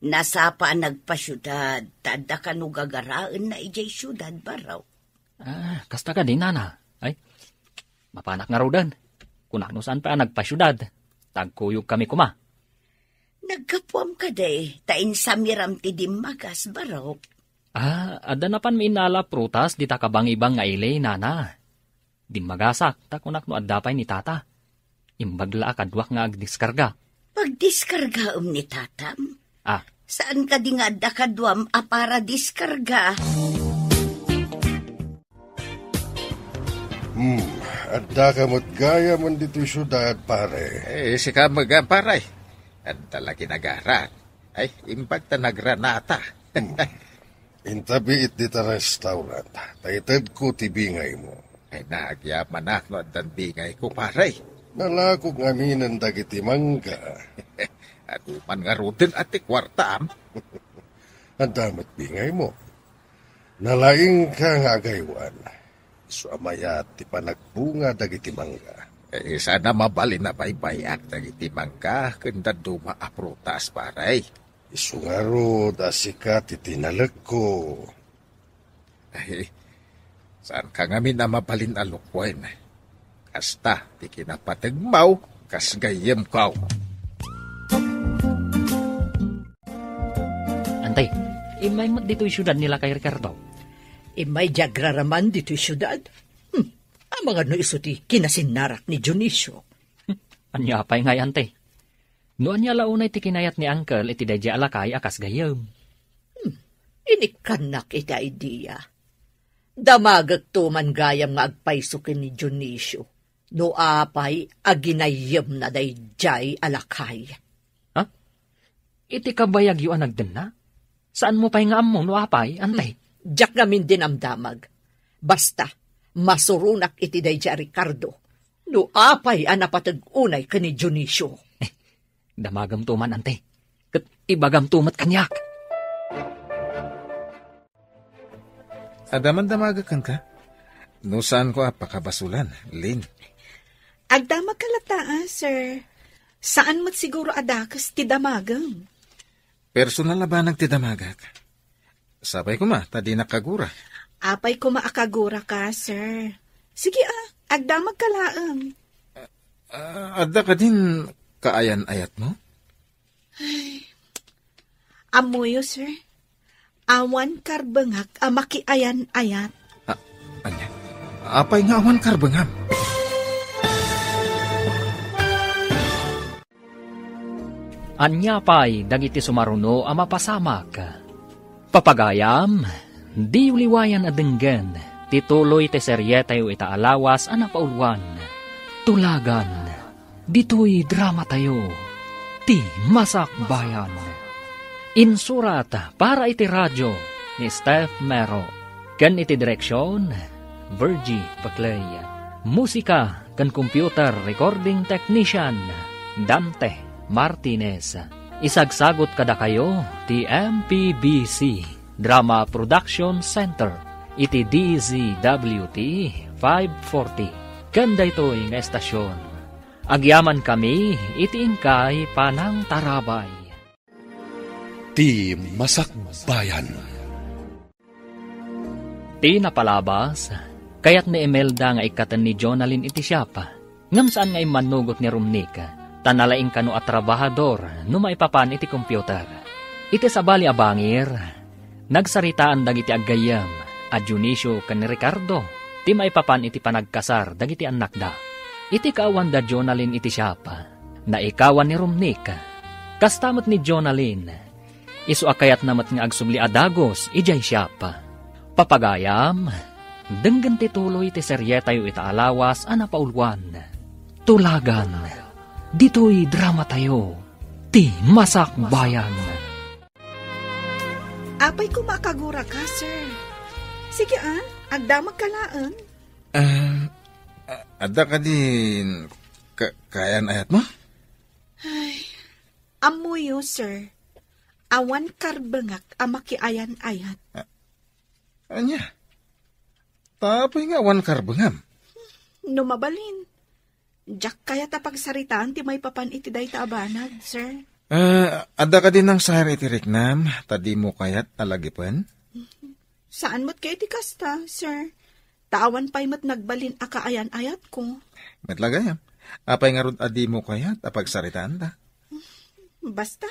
Nasapa a nagpasiudad, ta adda kano gagaraenna idiay siudad, Barok. Ah, kasta kadi, Nana? Ay, mapanak ngaruden. Kunak no saan pay a nagpasiudad. Tagkuyogkami koma. Naggapuam kadi, ta insamiram ti dimmagas, Barok. Ah, adda napanmi innala a prutas dita kabangibang nga ili, Nana. Dimmagasak, ta kunak no adda pay ni Tata. Imbag la a kaduak nga agdiskarga. Pagdiskargaem ni Tatam? Ah. Saan kadi nga adda kaduam a para diskarga? Hmm, adda ka met gayamen ditoy siudad, pare. Eh, sika met, pare. Adda la ginagarat. Ay, imbag ta nagranata. Hmm. Intabiit dita restaurant. Ta itedko ti bingaymo. Ay, nagyamanak no addan bingayko, pare. Nalakok ngaminen dagiti mangga. Adu man ngaruden a ti kuartam. Adda met bingaymo. Nalaingka nga agaywan. Isu a mayat ti panagbunga dagiti mangga. Eh, saan a mabalin a baybay-ak dagiti mangga ken dadduma a prutas, pare. Isu ngarud a sika ti tinalekko. Ay, saanka ngamin a mabalin a lukuen. Kasta ti kinapategmo, kas gayyemko. Antay, immay met ditoy siudad ni Lakay Ricardo? Immay di agraraman ditoy siudad. Hmm, amangan no isu ti kinasinnarak ni Dionisio. Hmm, ania pay ngay, Antay? No ania la unay ti kinayat ni Uncle iti daydiay a lakay a kas gayyem? Hmm, inikkannak iti idea. Damagekto man gayam nga agpayso ken ni Dionisio no apay a ginayyemna daydiay a lakay. Ha? Iti kabayagyo a nagdenna? Saanmo pay nga ammo no apay, Antay? Hmm, diak ngamin dinamdamag. Basta, masuronak iti daydiay a Ricardo no apay a napateg unay ken ni Dionisio. Eh, damagemto man, Antay. Ket ibagamto met kaniak. Adda man damagek kenka? No saanko a pakabasolan, Lin. Agdamagka latta, a, sir. Saan met siguro a dakes ti damagem. Personal a banag ti damagek. Sapay koma, ta dinak kagura. Apay koma a kaguraka, sir. Sige, a, agdamagka laeng. Ah, adda kadin kaayan-ayatmo? Ay, ammoyo, sir. Awan karbengak a makiayan-ayat. Ah, ania? Apay nga awan karbengam? Ania pay dagiti sumaruno a mapasamak? Papagayam, diyo liwayan a denggen ti tuloy ti serietayo ita a lawas a napauluan, Tulagan ditoy dramatayo, Ti Masakbayan. Insurat para iti radio ni Steph Mero, ken iti direksion, Virgie Paclay. Musika ken computer recording technician, Dante Martinez. Isagsagut kadakayo ti M P B C Drama Production Center iti D Z W T five forty. Ken daytoy nga estasion, agyamankami iti inkay panangtarabay. Ti Masakbayan. Ti napalabas, kayat ni Imelda nga ikkaten ni Jonalyn iti siapa, ngem saan nga immannugot ni Romnick, ta nalaing kano a trabahador no maipapan iti computer. Iti sabali a bangir, nagsaritaan dagiti aggayyem a Dionisio ken ni Ricardo ti maipapan iti panagkasar dagiti annakda. Iti kaawan da Jonalyn iti siapa, naikawan ni Romnick. Kasta met ni Jonalyn, isu a kayatna met nga agsubli a dagus idiay siapa. Papagayam, denggen ti tuloy ti serietayo ita a lawas a napauluan. Tulagan, ditoy dramatayo, ti Masakbayan. Apay koma a kaguraka, sir? Sige a, agdamagka laeng. Ah, a-, adda kadi ka-, kaayan-ayatmo? Ay, ammoyo, sir. Awan karbengak a makiayan-ayat. Ah, ania? Ta apay nga awan karbengam? No mabalin, diak kayat a pagsaritaan ti maipapan iti dayta a banag, sir. Ah, adda kadi nangsayar iti riknam, ta dimo kayat a lagipen? Saan met kaya iti kasta, sir? Ta awan pay met nagbalin a kaayan-ayatko. Met la gayam, apay ngarud a dimo kayat a pagsaritaanta? Basta,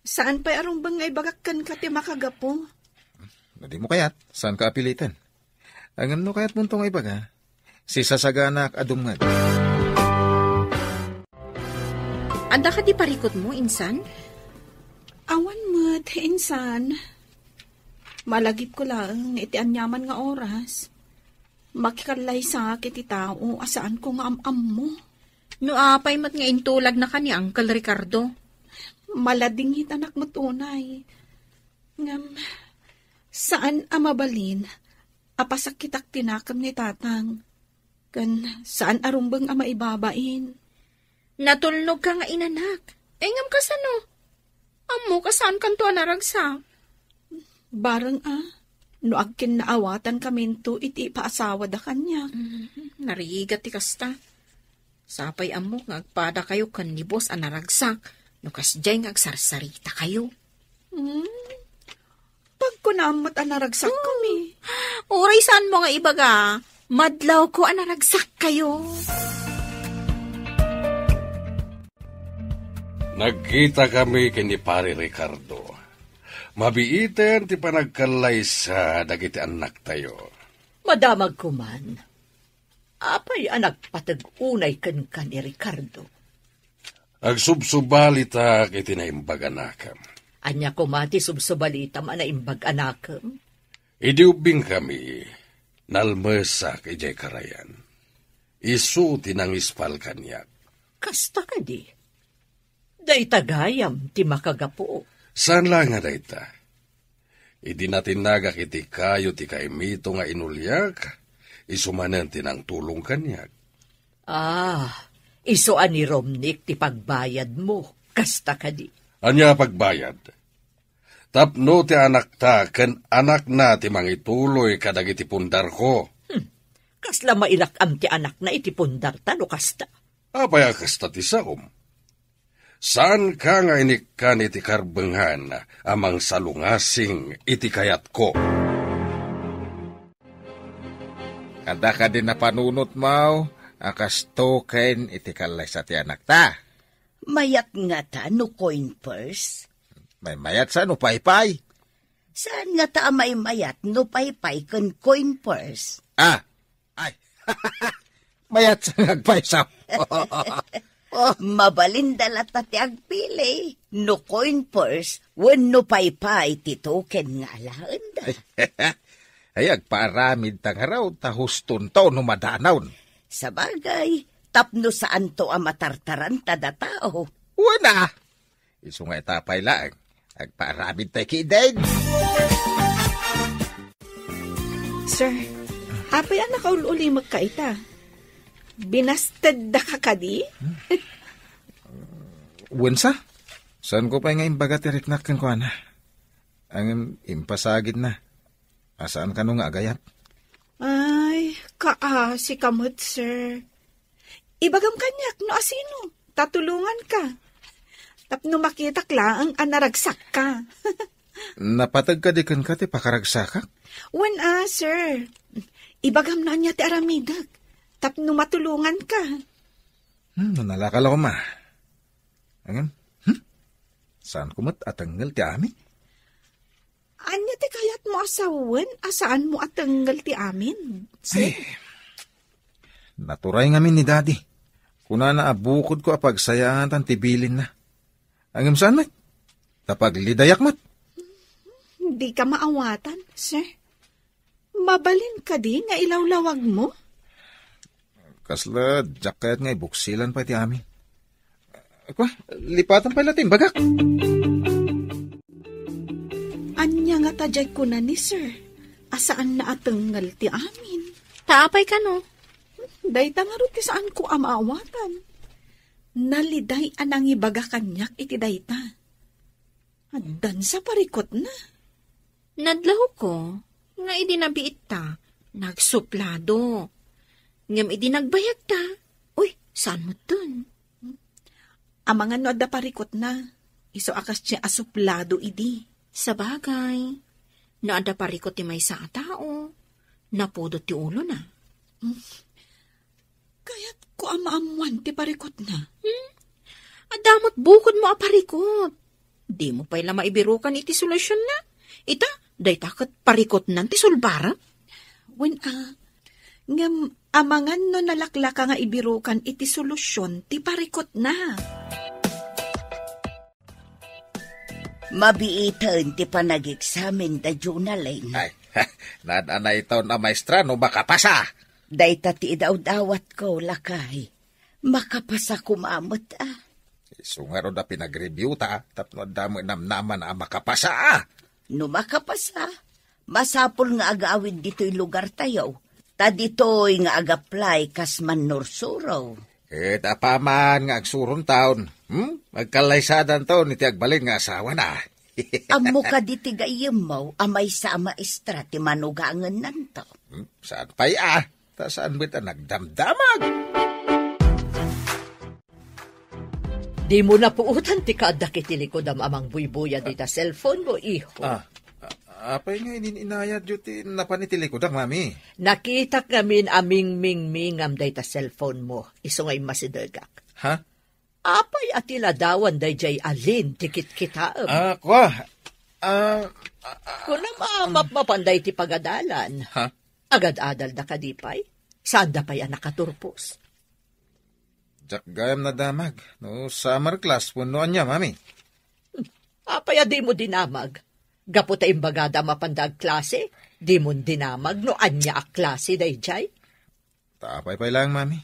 saan pay a rumbeng nga ibagak kenka ti makagapu. No dimo kayat, saanka a piliten. Ngem no kayatmonto nga ibaga, sisasaganak a dumngeg. Adda kadi parikutmo, insan? Awan met, insan. Malagipko laeng iti aniaman nga oras. Makikallaysak iti tao a saanko nga am-ammo. No apay met nga intulagnaka ni Uncle Ricardo? Maladingit anak met unay. Ngem, saan a mabalin a pasakitak ti nakem ni Tatang. Ken saan a rumbeng a maibabain. Natulnogka nga inanak. Ay, ngem kasano? Ammok a saankanto a naragsak. Bareng a, no agkinnaawatan kaminto iti ipaasawada kaniak. Mm, narigat ti kasta. Sapay ammok nga agpadakayo ken ni boss a naragsak, no kasdiay nga agsarsarita kayo. Hmm? Pagkunam met a naragsak kami. Uray saanmo nga ibaga, madlawko a naragsak kayo. Nagkita kami ken ni Pare Ricardo. Mabiiten ti panagkallaysa dagiti annaktayo. Madamag koman. Apay a nagpateg unay kenka ni Ricardo? Agsubsubalitak iti naimbag a nakem. Ania koma ti subsubalitam a naimbag a nakem? Idi ubbingkami, nalmesak idiay karayan. Isu ti nangispal kaniak. Kasta kadi? Dayta gayam ti makagapu. Saan la nga dayta. Idi natinnagak iti kayo ti kaimito nga inuliak, isu manen ti nangtulong kaniak. Ah, isu a ni Romnick ti pagbayadmo, kasta kadi? Ania a pagbayad? Tapno ti anakta ken anakna ti mangituloy kadagiti pundarko. Hmm. Kasla mairak-am ti anakna iti pundarta no kasta? Apay a kasta ti saom? Saanka nga inikkan iti karbengan a mangsalungasing iti kayatko? Adda kadi napanunotmo a kasto ken iti kallaysa ti anakta? Mayat ngata no coin purse? Maymayat sa no paypay? Saan ngata a maymayat no paypay ken coin purse? Ah, ay. Mayat sa nga agpayso. Oh, mabalinda latta ti agpili. No coin purse, wenno paypay ti token nga alaenda. Ay, agpaaramid ta ngarud ta hustonto no madanaw. Sabagay, tapno saanto a matartaranta datao. Wen a, isu nga ita pay laeng, agpaaramid tay kidin. Sir, apay a nakaul-ulimekka ita? Binastedda ka kadi? Wen sa? Saanko pay nga imbaga ti riknak kenkuana? Ngem impasagidna. A saan kano nga agayat? Ay, kaasi ka met, sir. Ibagam kaniak no asino, ta tulonganka. Tapno makitak laeng a naragsakka. Napateg kadi kenka ti pakaragsakak? Wen a, sir. Ibagam no ania ti aramidek, tapno matulonganka. Hmm, nanalaka la koma. Ngem, hmm? Saanko met a tengngel ti amin? Ania ti kayatmo a sawen a saanmo a tengngel ti amin, sir? Ay, Naturay ngamin ni Daddy. Kunana a bukodko a pagsayaatan ti bilinna. Ngem saan met? Ta paglidayak met. Dika maawatan, sir. Mabalin kadi nga ilawlawagmo? Kasla diak kayat nga ibuksilan pay ti amin. Kua, lipatan pay la ti imbagak. Ania ngata diay kuna ni sir a saanna a tengngel ti amin? Ta apay kano? Dayta ngarud ti saanko a maawatan. Naliday a nangibaga kaniak iti dayta. Addan sa parikutna. Nadlawko nga idi nabiitta, nagsuplado. Ngem idi nagbayagta, uy, saan metten? Amangan no adda parikutna, isu a kasdiay a suplado idi. Sabagay, no adda parikut ti maysa a tao, napudot ti ulona. Kayatko a maammoan ti parikutna. Hmm? Adda met bukodmo a parikut. Dimo pay la maibirukan iti solutionna. Ita, dayta ket parikutnan ti sulbara. Wen a, ngem amangan no nalaklaka nga ibirukan iti solusion ti parikutna. Mabiiten ti panageksamen da Jonalyn. Ay, naan-anay taon a maestra no makapasa. Dayta ti idawdawatko, lakay. Makapasa koma met a. Isu ngarud a pinag-review ta, tapno adda met namnama a makapasa a. No makapasa, masapul nga agawid ditoy lugartayo. Ta ditoy nga agaplay kas mannursuro. Ket apaman nga agsurontaon, hmm? Agkallaysadantaon iti agbalin nga asawana. Ammo kadi ti gayyemmo a maysa a maestra ti manugangennanto? Hmm? Saan pay a? Ta saan met a nagdamdamag? Dimo napuotan ti kaaddak iti likudam a mangbuybuyad ita cellphone mo, iho. Ah, a-, apay nga inin-inayatyo ti napan iti likudak, Mami? Nakitak ngamin a mingmingmingam dayta cellphone mo, isu nga immasidegak. Ha? Apay a ti ladawan daydiay a Lynn ti kitkitaem? Ah, kua. Ah, ah, ah, Kunam a mapmapan dayta pagadalan. Ha? Agad-adalda kadi pay? Saanda pay a nakaturpos? Diak gayam nadamag no summer class wenno ania, Mami. Apay a dimo dinamag? Gapu ta imbagada a mapanda agklase, dimon dinamag no ania a klase daydiay? Ta apay pay laeng, Mami?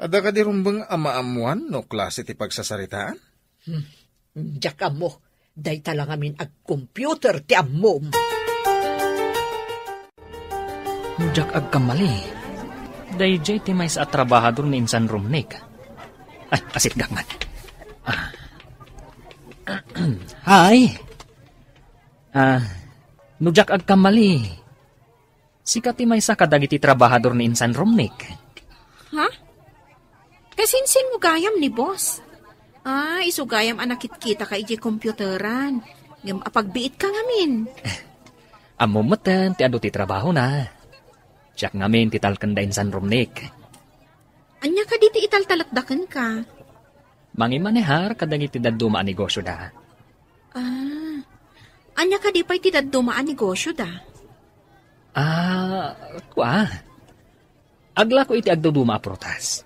Adda kadi rumbeng a maammoan no klase ti pagsasaritaan? Hmm. Diak ammo. Dayta la ngamin agcomputer ti ammom. No diak agkamali, daydiay ti maysa a trabahador ni Insan Romnick. Ay, asitgak man. Ah. Hi. Ah, no diak agkamali, sika ti maysa kadagiti trabahador ni Insan Romnick. Ha? Kasinsinmo gayam ni boss? Ah, isu gayam a nakitkitaka idiay computeran. Ngem apagbiitka ngamin. Ammom metten ti adu ti trabahona. Siak ngamin ti talken da Insan Romnick. Ania kadi ti italtalekda kenka? Mangimanehar kadagiti dadduma a negosioda. Ah, ania kadi pay ti dadduma a negosioda? Ah, kua. Aglako iti agduduma a prutas.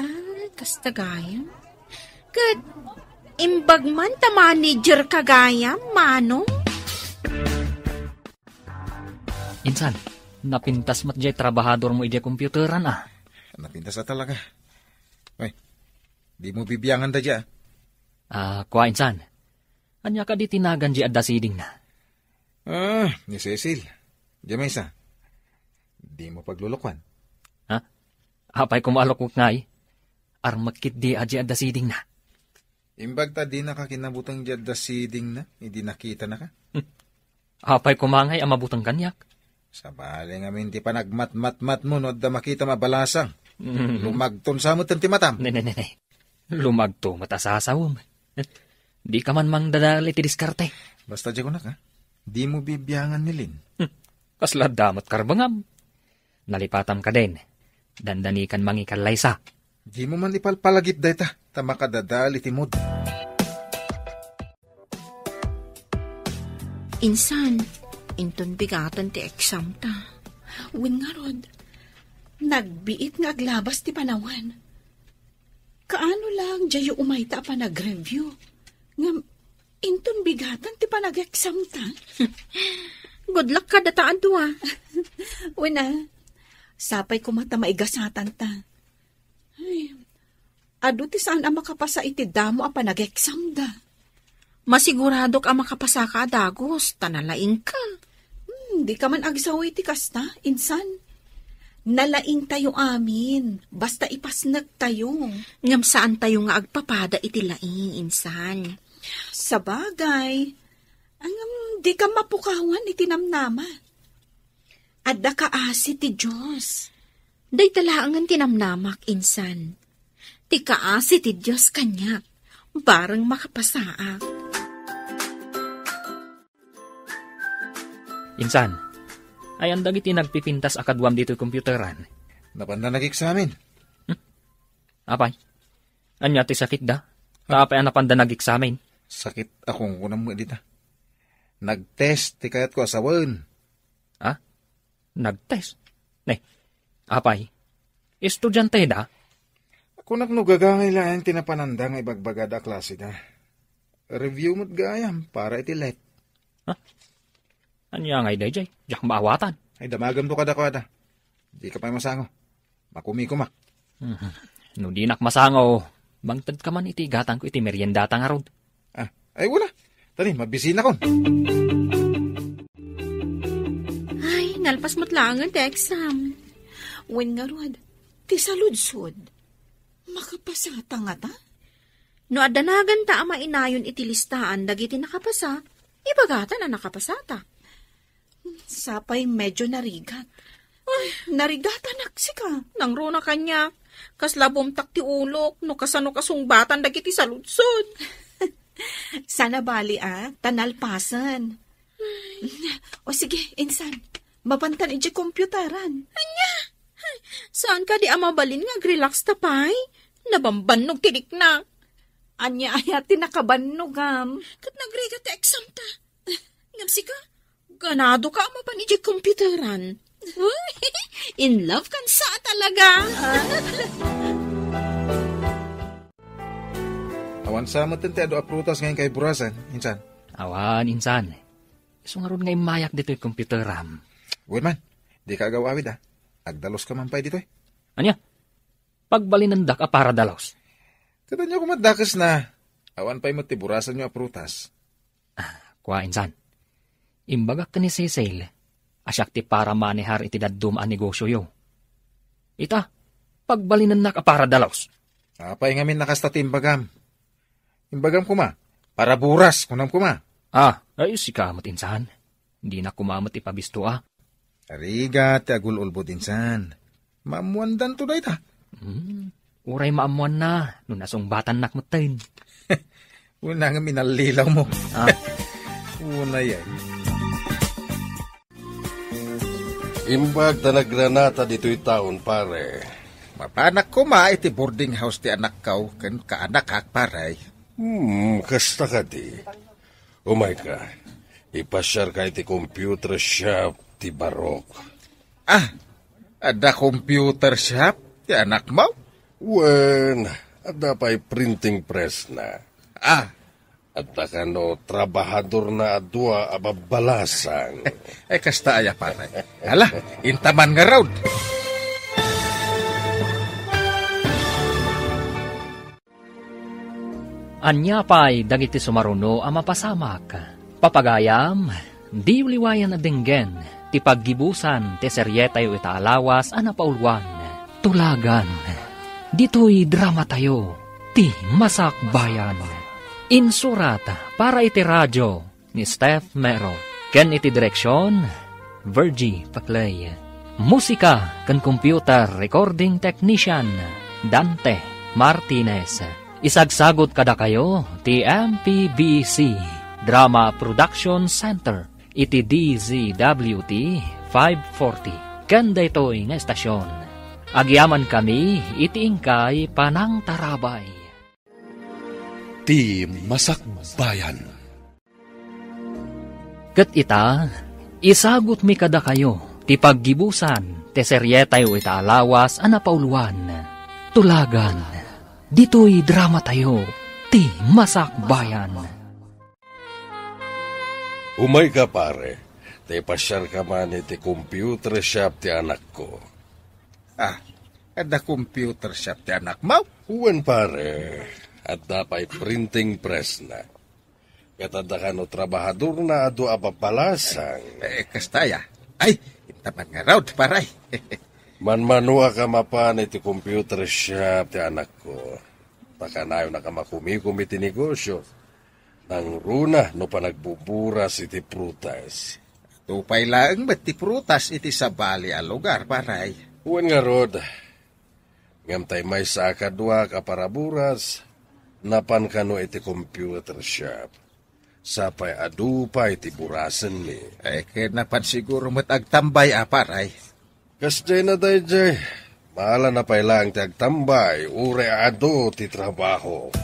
Ah, kasta gayam. Ket imbag man ta manager ka gayam, Manong? Insan, napintas met diay trabahador mo idiay computeran, ah. Napintas a talaga. Ay, di mo bibiangan da dia. Ah, kua, Insan. Ania kadi ti nagan diay adda sidingna? Ah, ni Cecil. Dia maysa. Di mo paglulukuan. Ha? Apay koma a lukok ngay? Armek ketdi a diay adda sidingna. Imbag ta dinaka kinabuteng diay adda sidingna, idi nakitanaka. Apay koma ngay a mabuteng kaniak? Sabali ngamin ti panagmatmatmatmo no adda makitam a balasang. Mm. Lumagton sa met ti matam. Ne, ne, ne, ne. Lumagto met a sasawem. Dika man mangdadal iti diskarte. Basta diay kunak, ha? Di mo bibiangan ni Lynn. Hmm. Kasla adda met karbengam. Nalipatam kadin. Dandanikan mangikallaysa. Di mo man ipalpalagip dayta, ta makadadal iti mood. Insan, inton bigaten ti exam ta. Wen ngarud, Nagbiit nga aglabas ti panawen. Kaano lang diayo umayta a panag-review? Ngem inton bigatan ti panag-exam ta? Good luck kadata a dua. Wen a, sapay koma ta maigasatan ta. Ay, adu ti saan a makapasa iti damo a panag-exam da. Masiguradok a makapasaka a dagus, ta nalaingka. Hmm, dika man agsaw iti kasta, insan. Nalaingtayo amin, basta ipasnektayo. Ngem saantayo nga agpapada iti laing, insan. Sabagay, ngem dika mapukawan iti namnama. Adda kaasi ti Dios. Dayta laengen ti namnamak, insan. Ti kaasi ti Dios kaniak, bareng makapasaak. Insan, ayan dagiti nagpipintas a kaduam ditoy computeran? Napanda nag-eksamen. Hmm? Apay, ania ti sakitda? Ta apay a napanda nag-eksamen? Sakit a kungkunam met dita. Nag-test ti kayatko a sawen. Ha? Nag-test? Ne, apay, estudianteda? Kunak no gagangay laeng ti napananda nga ibagbagada a klaseda. Review met gayam para iti let. Ha? Ania ngay daydiay? Diak maawatan. Ay, damagemto kadakuada. Dika pay masango. Makumikom a. Mhm. No dinak masango, mangtedka man iti igatangko iti meriendata ngarud. Ah, ay, wala. Tani, mabisinakon. Ay, nalpas met laengen ti exam. Wen ngarud, ti saludsod. Makapasata ngata? No adda naganta a mainayon iti listaan dagiti nakapasa, ibagata a nakapasata. Sapay medyo narigat. Ay, narigatanak sika. Nangruna kaniak. Kasla bumtak ti ulok no kasano kasungbatan dagiti saludsod. Saan a bali a, ta nalpasen. O sige, insan, mapantan iti computeran. Ania? Saan kadi a mabalin nga agrelax ta pay? Nabambannog ti riknak. Ania aya ti nakabannogam? Ket nagrigat ti exam ta. Ngem sika, ganado ka a mapan iti computeran. In love kan sa talaga. Awan sa met ti adu a prutas nga inkay burasen, insan? Awan, insan. Isu ngarud nga immayak ditoy computeram. Wen man, dika agaw-awid a. Agdalus ka man pay ditoy. Ania? Pagbalinendak a para dalus. Ket ania koma dakesna, awan pay met ti burasanyo a prutas. Ah, kua, insan. Imbagak ken ni Cecil a siak ti para manehar iti dadduma a negosioyo. Ita, pagbalinennak a para dalus. Apay ngamin a kasta ti imbagam? Imbagam koma, para buras, kunam koma. Ah, ay, sika met, insan. Dinak koma met ipabisto a. Rigat ti agul-ulbod, insan. Maammoandanto dayta. Hmm. Uray maammoanna no nasungbatannak metten. Unay nga minallilawmo. Ah. Unay ay. Imbag ta nagranata ditoy taon, pare. Mapanak koma iti boarding house ti anakkaw ken kaanakak, pare. Hmm, kasta kadi. Umayka, ipasiarka iti computer shop ti Barok. Ah, adda computer shop ti anakmo? Wen, adda pay printing pressna. Ah. Adda kano trabahadorna a dua a babbalasang. Ay, kasta aya, pare. Hala, intaman ngarud. Ania pay dagiti sumaruno a mapasamak? Papagayam, diyo liwayan a denggen ti paggibusan ti serietayo ita a lawas a napauluan, Tulagan. Ditoy dramatayo, ti Masakbayan. Insurat para iti radio ni Steph Mero, ken iti direksion, Virgie Paclay. Musika ken computer recording technician, Dante Martinez. Isagsagut kadakayo ti M P B C Drama Production Center iti D Z W T five forty ken daytoy nga estasion. Agyamankami iti inkay panangtarabay. Ti Masakbayan. Ket ita, isagutmi kadakayo ti paggibusan ti serietayo ita a lawas a napauluan, Tulagan. Ditoy dramatayo, ti Masakbayan. Umayka, pare. Tay pasiarka man iti computer shop ti anakko. Ah, adda computer shop ti anakmo? Wen, pare. Adda pay printing pressna. Ket adda kano trabahadorna a dua a babalasang. Eh, kasta aya. Ay, intaman ngarud, pare. Manmanuak a mapan iti computer shop ti anakko. Ta kanayonnak a makumikom iti negosio. Nangruna no panagbuburas iti prutas. Adu pay laeng met ti prutas iti sabali a lugar, pare. Wen ngarud, ngem tay maysa a kaduak a paraburas, napan kano iti computer shop. Sapay adu pay ti burasenmi. Eh, ket napan siguro met agtambay a, pare. Kasdiay na daydiay, maalana pay laeng ti agtambay, uray adu ti trabaho.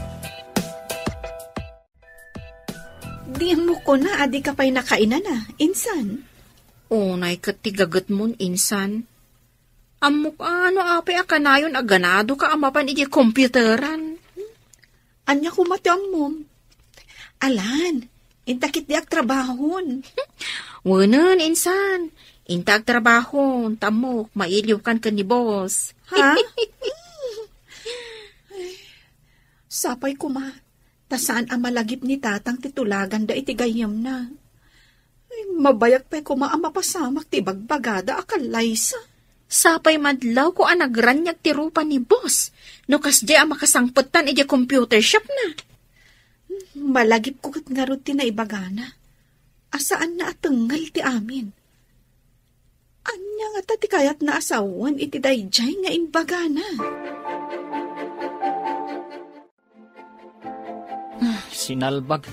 Di mo kuna a di ka pay nakainana, insan? Unay ket ti gagetmon, insan. Ammok a no apay a kanayon a ganadoka a mapan idiay computeran. Ania koma ti ammom? Alan, inta ketdi agtrabahon. Wenen, insan. Inta agtrabahon, ta ammok, mailiwkan ken ni boss. Ha? Sapay koma, ta saan a malagip ni tatang ti tulaganda iti gayyemna. Ay, mabayag pay koma a mapasamak ti ibagbagada a kallaysa. Sapay madlawko a nagraniag ti rupa ni boss, no kasdiay a makasangpetan idiay computer shop na. Malagipko ket ngarud ti naibagana, a saanna a tengngel ti amin. Ania ngata ti kayatna a sawen iti daydiay nga imbagana? Ah, sinalbag.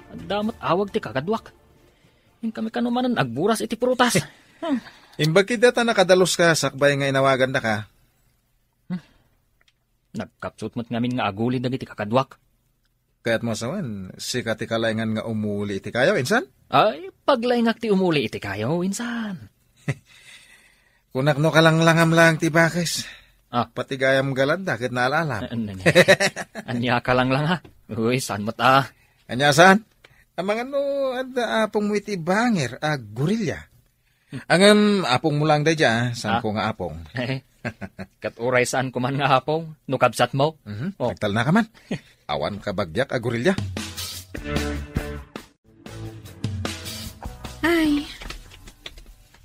Adda met awag ti kakaduak. Inkami kano manen agburas iti prutas. Hmm. Imbag ketdi ta nakadaluska sakbay nga inawagandaka. Hmm. Nagkapsut met ngamin nga aguli dagiti kakaduak. Kayatmo a sawen, sika ti kalaingan nga umuli iti kayo, insan? Ay, paglaingak ti umuli iti kayo, insan. Kunak no kalanglangam lang ti bakes. Ah. Pati gayam galanda ket naalala. An-, an-, ania kalanglanga? Uy, saan met a? Ania saan? Amangan no adda apongmo iti banger a gorilla. Ngem apongmo lang daydiay, ah. Saan ko nga apong? Eh, ket uray saan ko man nga apong, no kabsatmo? Mhm. Oh. Nagtalna ka man. Awan kabagiak a gorilla. Ay,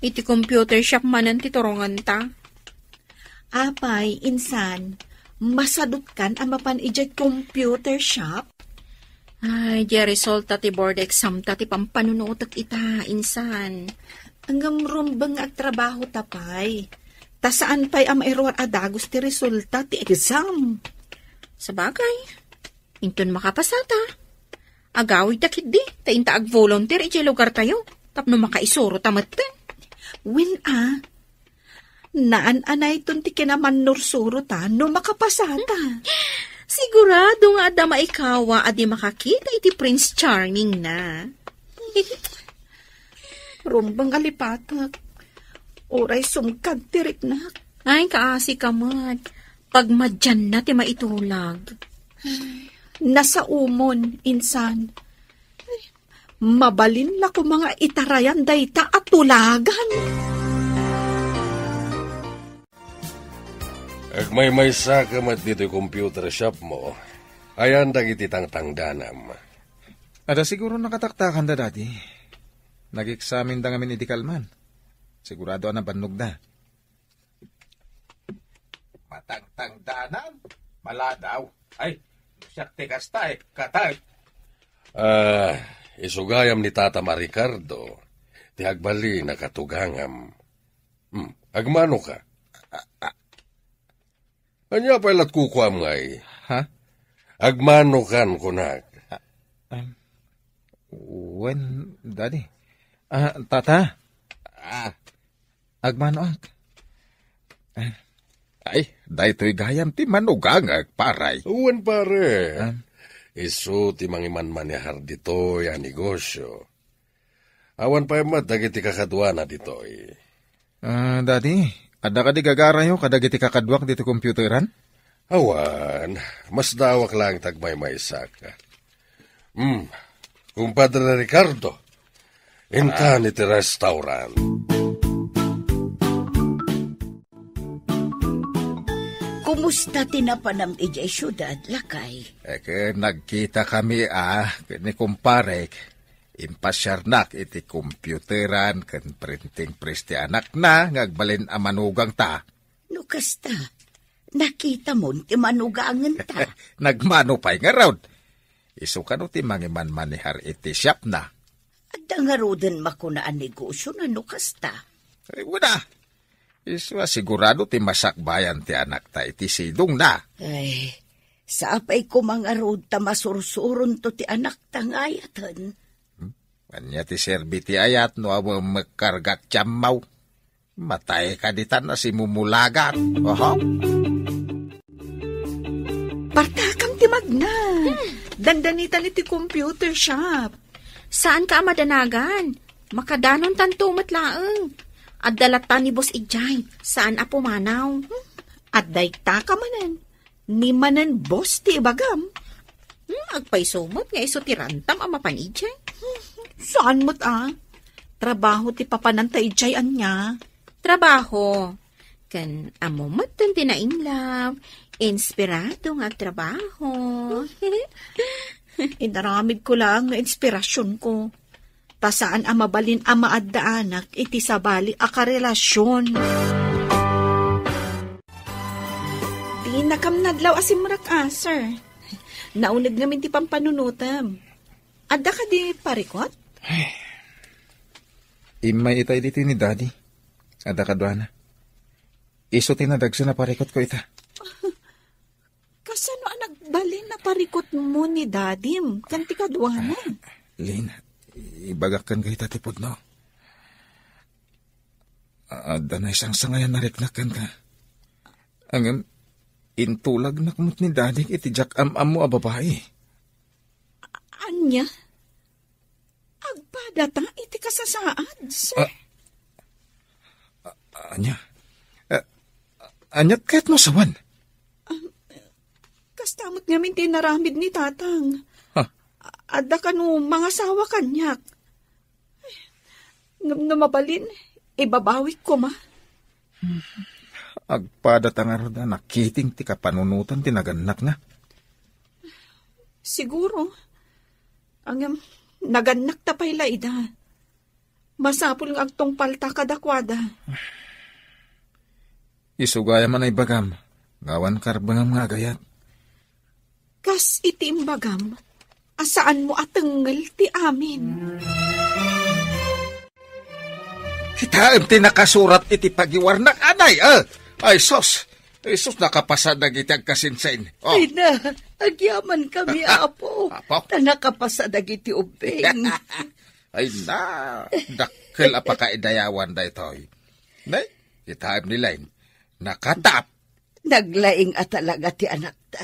iti computer shop manen ti turonganta. Apay, insan, masadutkan a mapan idiay computer shop? Ay, di resulta ti board exam ta ti pampanunutek ita, insan. Ngem rumbeng nga agtrabaho ta pay. Ta saan pay a mairuar a dagus ti resulta ti exam. Sabagay, inton makapasata, agawidta ketdi, ta inta agvolunteer idiay lugartayo, tapno makaisurota metten. Wen a, naan-anayton ti kinamannursuro ta no makapasata. Sigurado nga adda maikawa a di makakita iti Prince Charming na. Rumbeng a lipatek. Uray sumkad ti riknak. Ay, kaasi ka met. Pagmadianna ti maitulag. Nasaomon, insan. Mabalin la koma nga itarayan dayta a tulagan. Agmaymaysa ka met ditoy computer shop mo. Ayan dagiti tangtangdanam. Adda siguro nakataktakanda, Daddy. Nag-examinda ngamin idi kalman. Sigurado a nabannogda. Matangtangdanan? Maladaw. Ay, siak ti kasta, eh. Katag. Ah, isu gayam ni Tatam a Ricardo, ti agbalin a katugangam. Hmm, agmano ka? A-, a-, Ania pay lat kukuam ngay? Ha? Agmano kan kunak. Ah, um, wen, Daddy. Ah, Tata. Ah. Agmanoak. Ah. Ay, daytoy gayam ti manugangak, paray. Wen, pare. Ah. Isu ti mangimanmanehar ditoy a negosio. Awan pay met dagiti kakaduana ditoy. Ah, Daddy, Adda kadi gagarayo kadagiti kakaduak ditoy computeran? Awan, masdaawak laeng ti agmaymaysak. Hmm, Kumpadre Ricardo, intan iti restaurant. Kumusta ti napanam idiay siudad, lakay? Eh, ket nagkita kami, ah, ken ni kumparek. Impasiarnak iti computeran ken printing press ti anakna nga agbalin a manugangta. No kasta, nakitamon ti manugangenta. Nagmano pay ngarud. Isu kano ti mangimanmanehar iti shopna? Adda ngaruden makuna a negosiona no kasta? Ay, wala. Isu a sigurado ti masakbayan ti anakta iti sidongna. Ay, sapay koma ngarud ta masursuronto ti anakta nga ayaten. Hmm? Ania ti serbi ti ayat no awan mekkargat ti ammaw? Matay ka ditan a simumulagat. Oho. Partakam ti magna. Hmm. Dandanitan iti computer shop. Saan ka a madanagan? Makadanon tanto met laeng. Adda latta ni boss idiay. Saan a pumanaw? Hmm. Adda ita ka manen. Ni manen boss ti ibagam. Hmm, agpayso met nga isu ti rantam a mapan idiay. Saan met a? Trabaho ti papananta idiay ania? Trabaho. Ken ammo met ti nainlove, inspirado nga agtrabaho. Inaramidko laeng nga inspirasionko. Ta saan a mabalin a maaddaanak iti sabali a karelasion. Dinakam nadlaw a simrek a, sir. Nauneg ngamin ti pampanunotem. Adda kadi parikot? Ay. Immay itay ditoy ni Daddy. Adda kaduana. Isu ti nadagsen a parikotko ita. Kasano a nagbalin a parikotmo ni Dadim ken ti kaduana? Lin, ibagak kenka ita ti pudno. Adda naisangsangayan a riknak kenka. Ngem, intulagnak met ni Dadik iti diak am-ammo a babai. Ania? Agpadata iti kasasaad, sir? Ah, a-, ania? Ah, ania ti kayatmo a sawen? Um, kasta met ngamin ti inaramid ni Tatang. Ha? Adda kano mangasawa kaniak. Ngem no mabalin, ibabawik koma. Agpadata ngarud a nakiting ti kapanunotan ti nagannakna. Siguro. Ngem, nagannakta pay la ida. Masapul nga agtungpalta kadakuada. Isu gayam a naibagam, nga awan karbengam nga agayat. Kas iti imbagam, a saanmo a tengngel ti amin. Kitaem ti nakasurat iti pagiwarnak, anay, eh? Ay, sus! Ay, sus, nakapasa dagiti agkasinsin. Oh. Ay na, agyaman kami, Apo. Apo? Ta nakapasa dagiti ubbing. Ay na, dakkel a pakaidayawan daytoy. Nay, kitaem ni Len, nakatap. Naglaing a talaga ti anakta.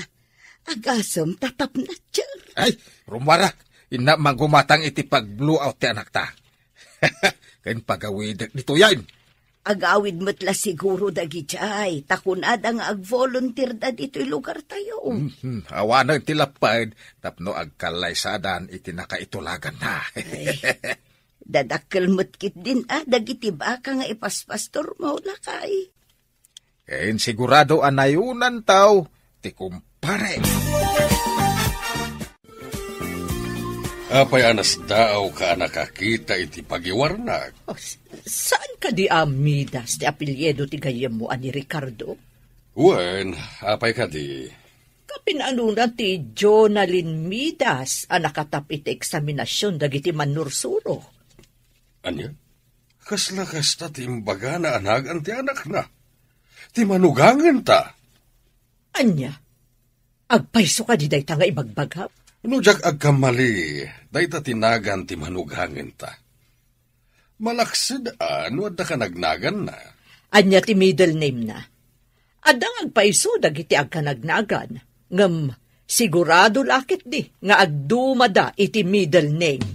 Agasem ta tapnatcher. Ay, rummuar. Inna manggumatang iti pag-blowout ti anakta. Ken pagawidek ditoyen. Agawid met la siguro dagidiay, ta kunada nga agvolunteer da ditoy lugartayo. Mhm, awanen ti lapped tapno agkallaysadan iti nakaitulaganna. Ay, dadakkel met ketdin a dagiti baka nga ipaspastormo, lakay. Ken sigurado a nayunantaw ti kumpare. Apay a nasdaaw ka a nakakita iti pagiwarnak? Oh, s-, saan kadi a Midas ti apelyido ti gayyemmo a ni Ricardo? Wen, apay kadi? Kapinanona ti Jonalyn Midas a nakatap iti eksaminasion dagiti mannursuro. Ania? Kasla kasta ti imbagana a nagan ti anakna? Ti manugangenta? Ania? Agpayso kadi dayta nga ibagbagam? No diak agkammali, dayta ti nagan ti manugangenta. Malaksid a no adda ka nagnaganna. Ania ti middle name na? Adda nga agpayso dagiti agkanagnagan, ngem sigurado la ketdi nga agdumada iti middle name.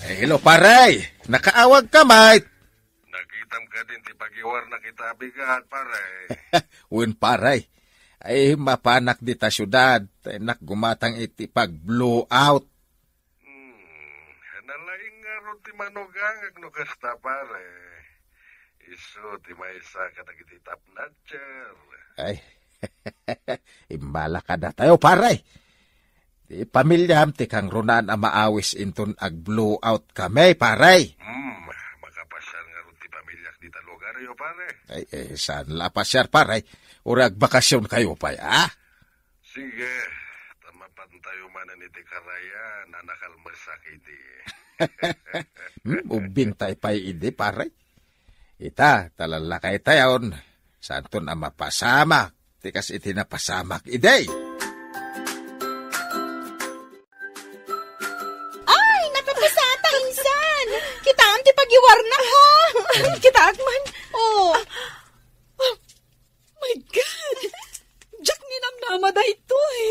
Eh, hello, pare! Nakaawagka met. Nakitam kadin ti pagiwarnak ita a bigat, pare. Wen, pare. Ay, mapanak dita siudad. Tay nak gumatang iti pag-blowout. Hmm, nalaing ngarud ti manugangak no kasta, pare. Isu ti maysa kadagiti top notcher. Ay, imbala kadatayo, pare. Ti pamilyam ti kangrunaan a maawis inton ag-blowout kami, pare. Hmm, makapasiar ngarud ti pamilyak dita lugaryo, pare. Ay, eh, saan la pasiar, pare? Uray agbakasyon kayo pay, ah? Sige, ta mapantayo manen iti karayan a nakalmesak idi. Hmm, ubbing tay pay idi, pare. Ita, ta lallakay tayon, saanton a mapasamak, ti kas iti napasamak idi. Ay, nakapasata, insan! Kitaem ti pagiwarnak, ha? Kitaek man. Oh. Ah, ah, my God! Diak ninamnama daytoy.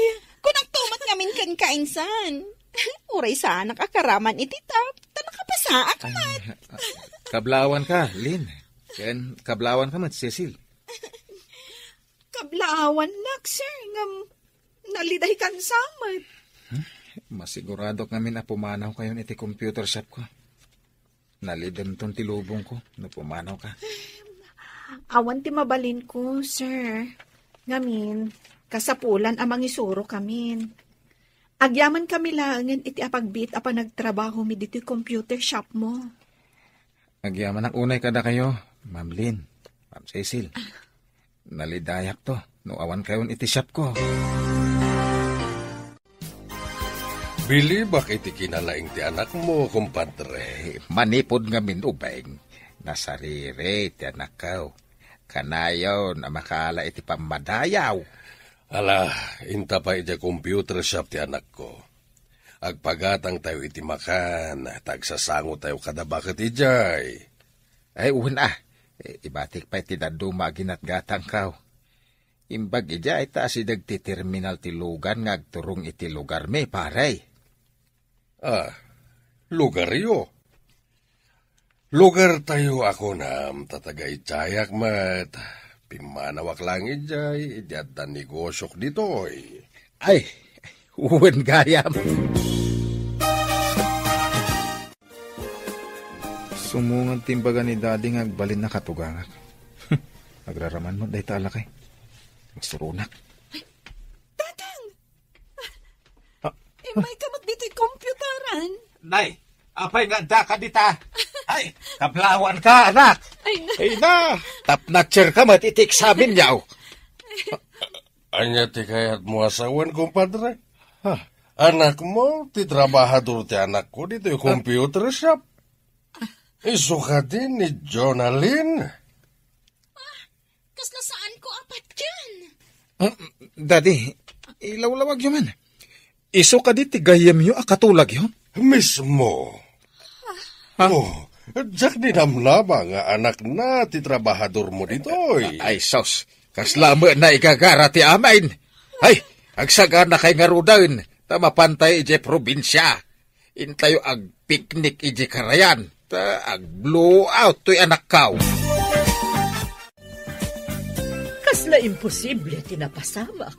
Kunak tumet ngamin kenka, insan. Uray saanak a karaman iti top, ta nakapasaak met. Ay, ah, kablawan ka, Lynn. Ken kablawan ka met, Cecil. Kablaawannak, sir, ngem naliday kan samet. Hmm? Masiguradok ngamin a pumanaw kayon iti computer shop ko. Nalidemton ti lubong ko no pumanaw ka. Awan ti mabalin ko, sir. Ngamin, kasapulan a mangisuro kamin. Agyaman kami laengen iti apagbiit a panagtrabaho mi ditoy computer shop mo. Agyamanak unay kadakayo, Ma'am Lynn, Ma'am Cecil. Nalidayak to, no awan kayon iti shop ko. Bilibak iti kinalaing ti anakmo, kumpadre. Manipud ngamin ubing, nasariri ti anakko. Kanayon a makaala iti pammadayaw. Ala, inta pay idiay computer shop ti anakko. Agpagatangtayo iti makan, ta agsasangotayo kada baket idiay. Ay, wen a. I-, ibatik pay ti dadduma a ginatgatangko. Imbag idiay ta asideg ti terminal ti lugan nga agturong iti lugarmi, pare. Ah, lugaryo? Lugartayo a kunam, ta taga idiayak met. Pimmanawak laeng idiay, idi adda negosiok ditoy. Ay, wen gayam. Sumungad ti imbaga ni Daddy nga agbalin a katugangak. Agraraman met dayta a lakay. Agsuronak. Tatang! Ah. Immay ka met ditoy komputaran. Nay, apay nga adda ka dita? Ay, kablawan ka, anak. Ay, na. Ay, na. Top notcher ka met iti eksamen, yaw. Ania ti kayatmo a sawen, kumpadre? Ha? Anakmo, ti trabahador ti anakko ditoy computer shop. Isu kadi ni Jonalyn? Kasla saanko a patien. Ah, Daddy, ilawlawagyo man. Isu kadi ti gayyemyo a katulagyo? Mismo. Ha? Oh, diak ninamnama nga anakna ti trabahadormo ditoy. Ay, sus. Kasla met naigagara ti amin. Ay, agsaganakay ngaruden, ta mapantay idiay probinsia. Intayo agpiknik idiay karayan, ta ag-blowout toy anakkaw. Kasla imposible ti napasamak.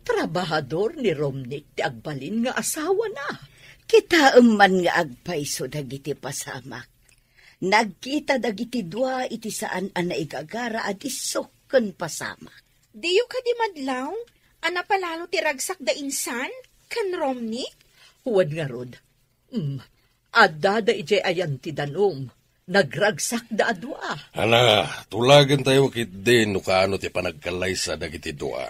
Trabahador ni Romnick ti agbalin nga asawana. Kitaem man nga agpayso dagiti pasamak. Nagkita dagiti dua iti saan a naigagara a disso ken pasamak. Diyo kadi madlaw a napalalo ti ragsakda insan ken Romnick? Wen ngarud. Mm, addada idiay ayan ti danum. Nagragsakda a dua. Ala, tulagentayo ketdi no kaano ti panagkallaysa dagiti dua.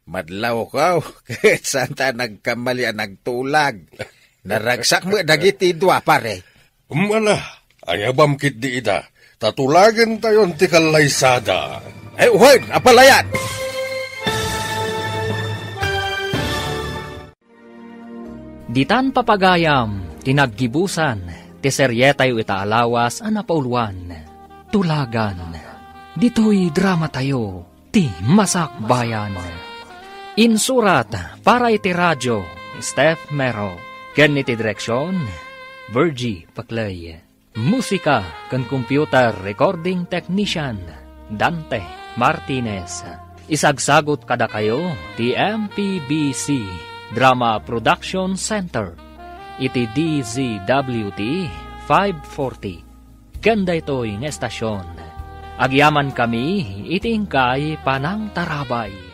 Madlawko, ket saanta nagkamali a nagtulag. Naragsak met dagiti dua, pare. Mm, ala, ayabam ketdi ida, ta tulagentayon ti kallaysada. Ay, wen, apalayan! Ditan papagayam ti naggibusan ti serietayo ita a lawas a napauluan, Tulagan. Ditoy dramatayo, ti Masakbayan. Insurat para iti radio, Steph Mero. Ken iti direksion, Virgie Paclay. Musika ken computer recording technician, Dante Martinez. Isagsagut kadakayo ti M P B C Drama Production Center iti D Z W T five forty. Ken daytoy nga estasion, agyamankami iti inkay panangtarabay.